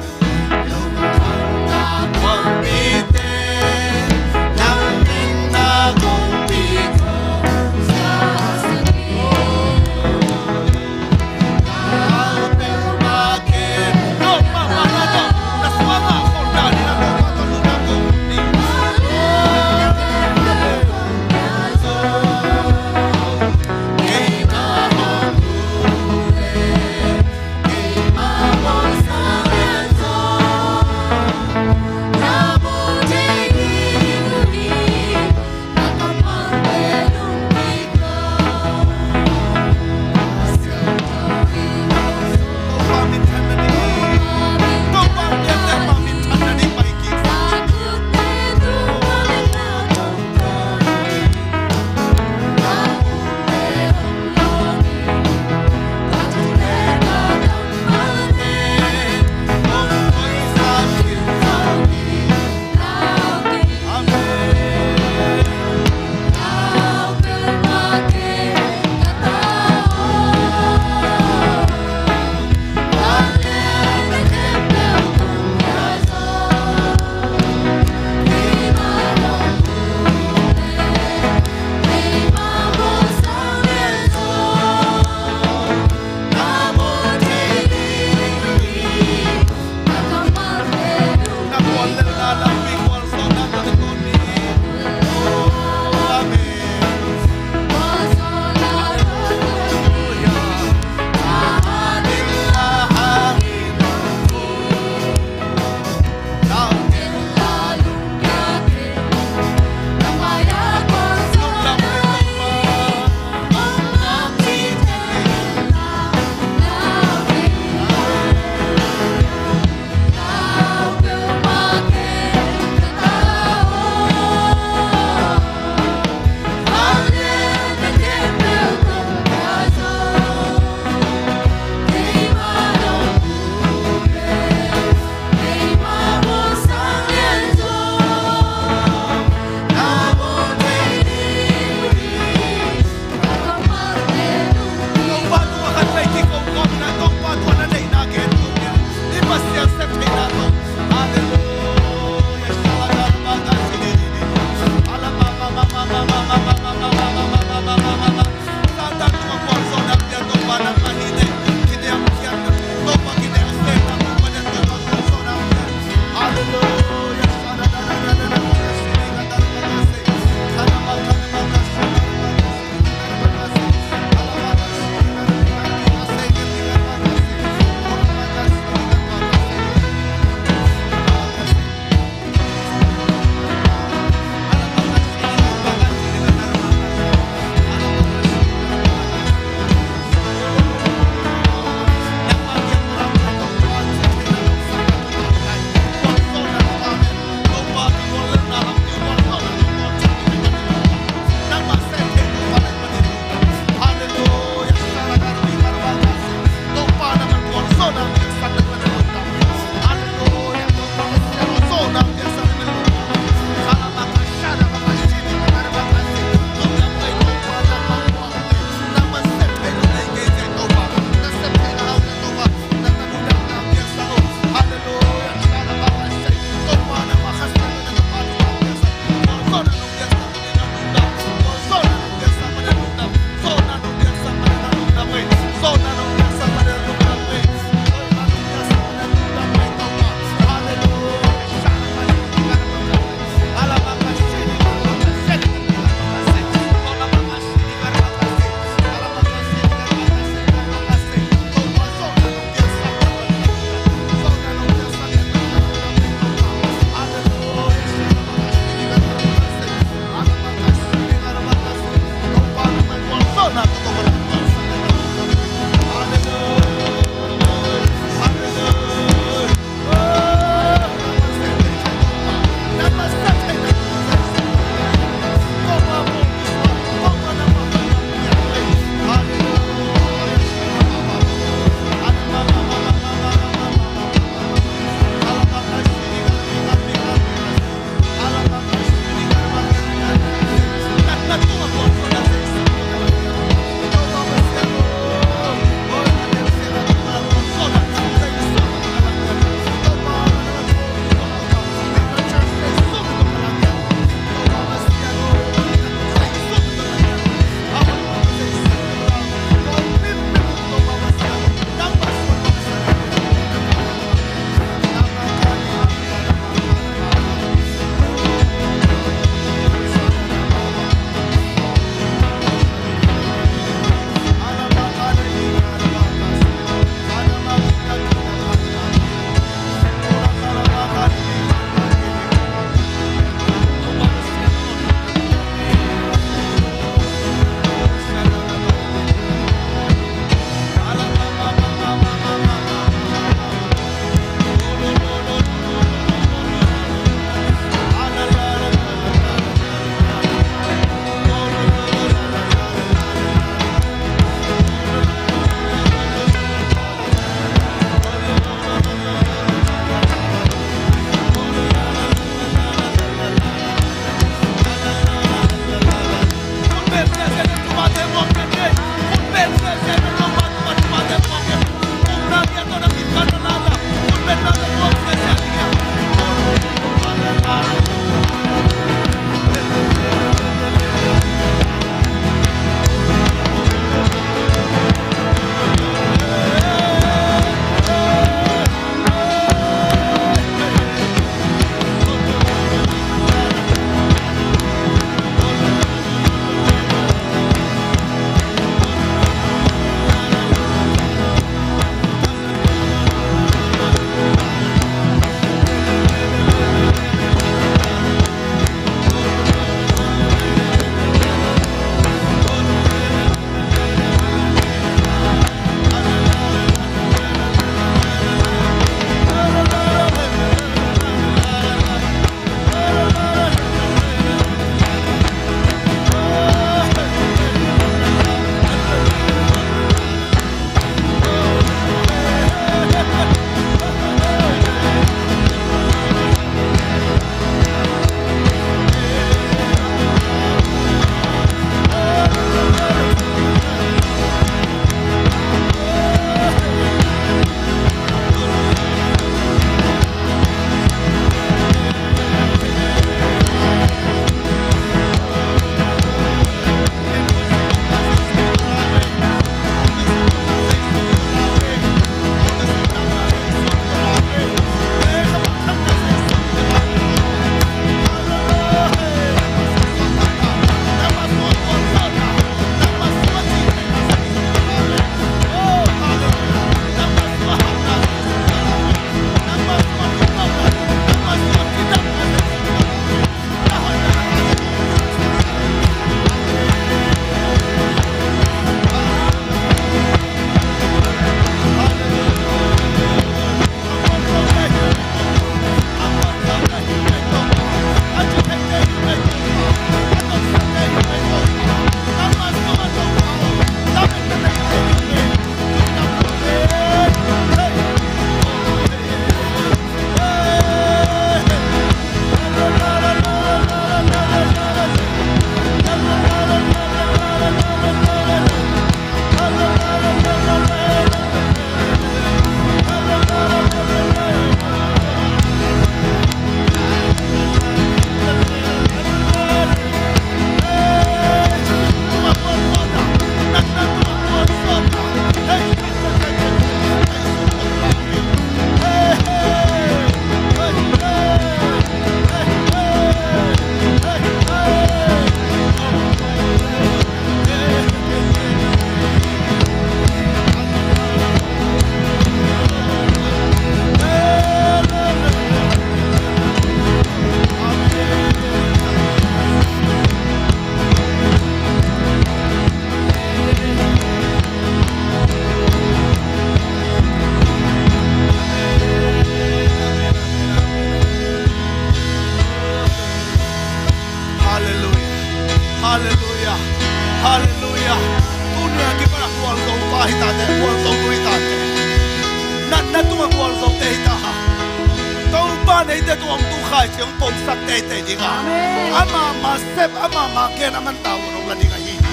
Eite tua hong tu khaici hong posak teitei ding a, amen, amah mah sep, amah mah gen, a man tawh hong la ding ahi hi.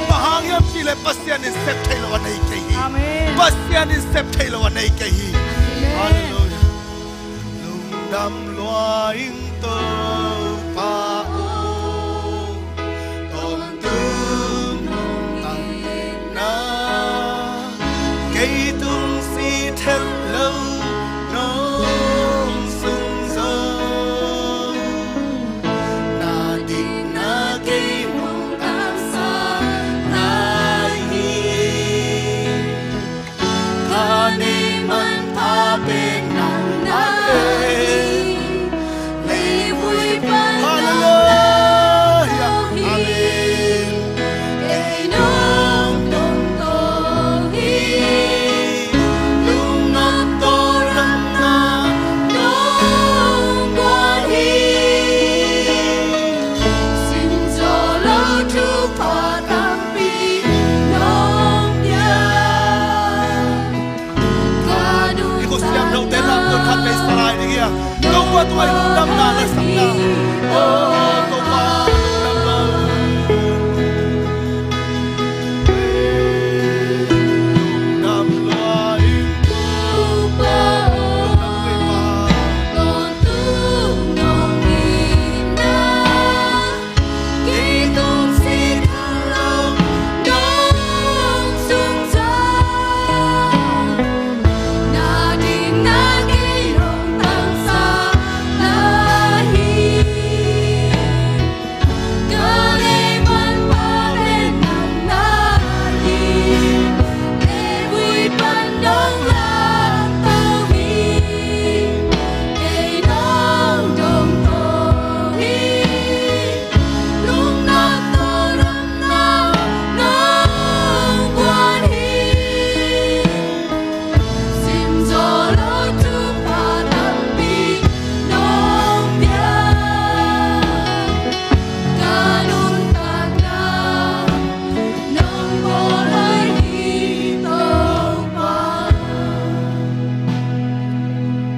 Bang hang hiam cih leh Pasian in sep theih loh a nei kei hi. Amen. Pasian in sep theih loh a nei kei hi. Amen. Halleluiah. Lungdam lua ing Topa aw, tawntung nong tang na, kei tung si thei lo nong sung zo, na dikna kei nong tangsak lai hi. Kha nei manpha pen nang na hi. Leivui pan nang na hi. Kei nong dong to hi. Lungnop tawh damna nong guan hi. Sim zo lo thupha tampi nong pia. I khut siangthote lamdang khat vei sa lai ding hi a. Topa tua i lungdamna la sakna. O Topa, lungdam lo. Lungdam lo. Topa, lungdam lo. Tawntung nong itna. Kei tung si thei lo nong sung zo. Na dikna kei nong tangsak lai hi. Ka lei manpha pen nang na hi. Leivui pan nong lamto hi. Kei nong dong to hi. Lungnop tawh damna nong guan hi. Sim zo lo thupha tampi nong pia. Ka nuntakna nong bawl hoih hi Topa.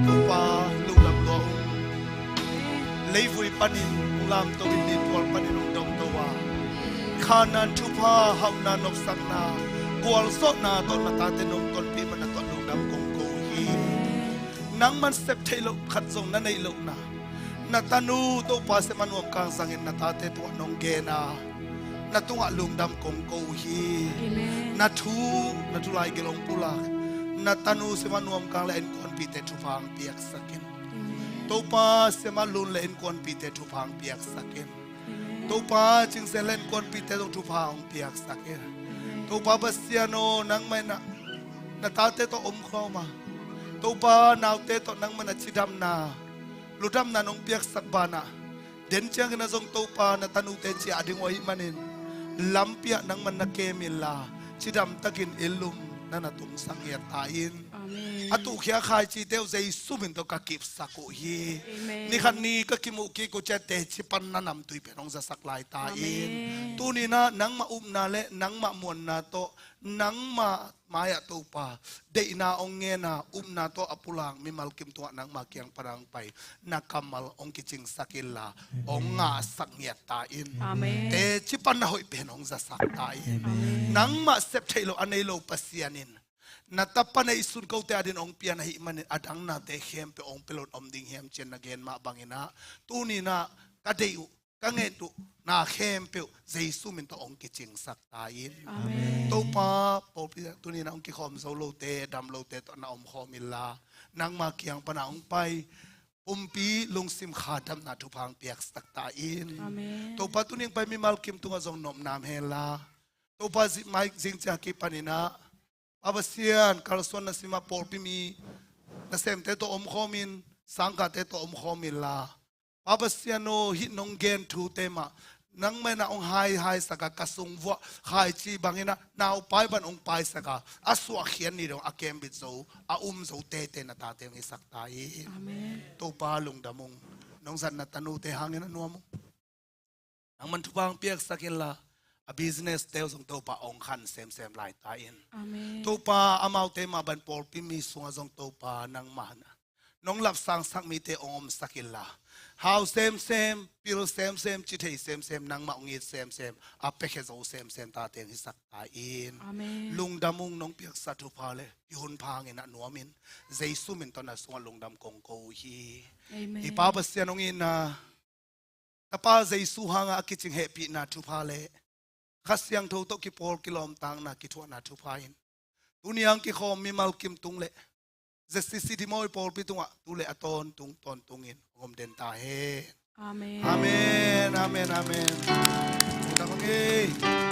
Topa, lungdam lua ung. Leivui panin hong lamto in, nin tual panin hong dongto a, Khanaan thupha, hauhna, nopsakna, gualzawhna tawh na tate nong tonpih man na tawh lungdam kong ko uh hi. Nangman sep theih loh khat zong na neih lohna, na tanu Topa sem a nuam kang zangin na tate tungah nong gen a, na tungah lungdam kong ko uh hi. Amen. Na thu, na thu lai gelh hong pulak, na tanu sem a nuam kang le innkuanpihte thupha hong piaksak in. Amen. Topa, sem a lun le innkuanpihte thupha hong piaksak in. Amen. Topa, cingsen le innkuanpihte zong thupha hong piaksak in. Amen. Topa Pasian aw, nangmah in ah na tate tawh omkhawm a, Topa, naute tawh nangmah in ah cidamna, lungdamna nong piaksak banah, den ciangin ah zong Topa, na tanute ciah ding uh ahih manin, lampi ah nangman na kem inla, cidamtakin inn lum na na tungsak ngiat ta in. Amen. A tuhkhia khaicite uh Jesu min tawh ka kipsak uh hi. Amen. Ni khat ni ka kimuh kik uh ciang teci pan na namtui pen hong zasak lai ta in. Amen. Tuni in ah nangmah upna le nangmah muanna tawh, nangmah mai-ah Topa, deihna hong ngen a, upna tawh a pulak mimal kim tungah nangma kiang pan hong pai, na kammal hong kicingsak inla, hong ngahsak ngiat ta in. Amen. Teci pan na hoih pen hong zasak ta in. Amen. Nangmah sep theih loh a nei lo Pasian in, na tapa neihsun kote adingin hong pian ahih manin, a dang nate khempeuh hong pia loin om ding hiam ci-in na gen mah bangin ah, tuni in ah ka deih uh, ka nget uh na khempeuh Jesu min tawh hong kicingsak ta in. Amen. Topa, pawlpi tuni in ah hong kikhawm zo lote, dam lote tawh na omkhawm inla, nangma kiang pan a hong pai pumpi lungsim kha damna thupha hong piaksak ta in. Amen. Topa, tuni hong pai mimal kim tungah zong nopna om henla, Topa, zi-, mai zing ciang a kipanin ah, Pa Pasian, kalsuan na sim a, pawlpi mi nasemte tawh omkhawm in, sangkahte tawh omkhawm inla, Pa Pasian aw, hih nong gen thute mah nangmah in ah hong haihaisak a, ka sung vuah khaici bangin ah naupai bang hong paisak a, a suahkhiat ni dong a kembit zo, a um zo teitei na tate hong hisak ta in. Amen. Topa, lungdam ung. Nong zat na tanute hangin a nuam ung. Nangman thupha hong piaksak inla, a business-te uh zong Topa hong khan semsem lai ta in. Amen. Topa, amaute mah bang pawlpi mi sungah zong Topa nangmah na nong lapsangsak mite hong omsak inla, hau semsem, pil semsem, ci thei semsem, nangmah hong it semsem, a piakhia zo semsem tate hong hisak ta in. Amen. Lungdam ung, nong piaksa thupha le i hun pha hangin a nuamin, Jesu min tawh na sungah lungdam kong ko uh hi. Amen. I Pa Pasian hong itna, Tapa Jesu hanga a kicing hehpihna thupha le Kha Siangtho tawh kipawl kilawmtakna kithuahna thupha in tuni hang kikhawm mimal kim tung le Z C C Timor pawlpi tungah tu le a tawntung tawntungin hong om den ta hen. Amen. Amen, amen, amen. Lungdam ung ei.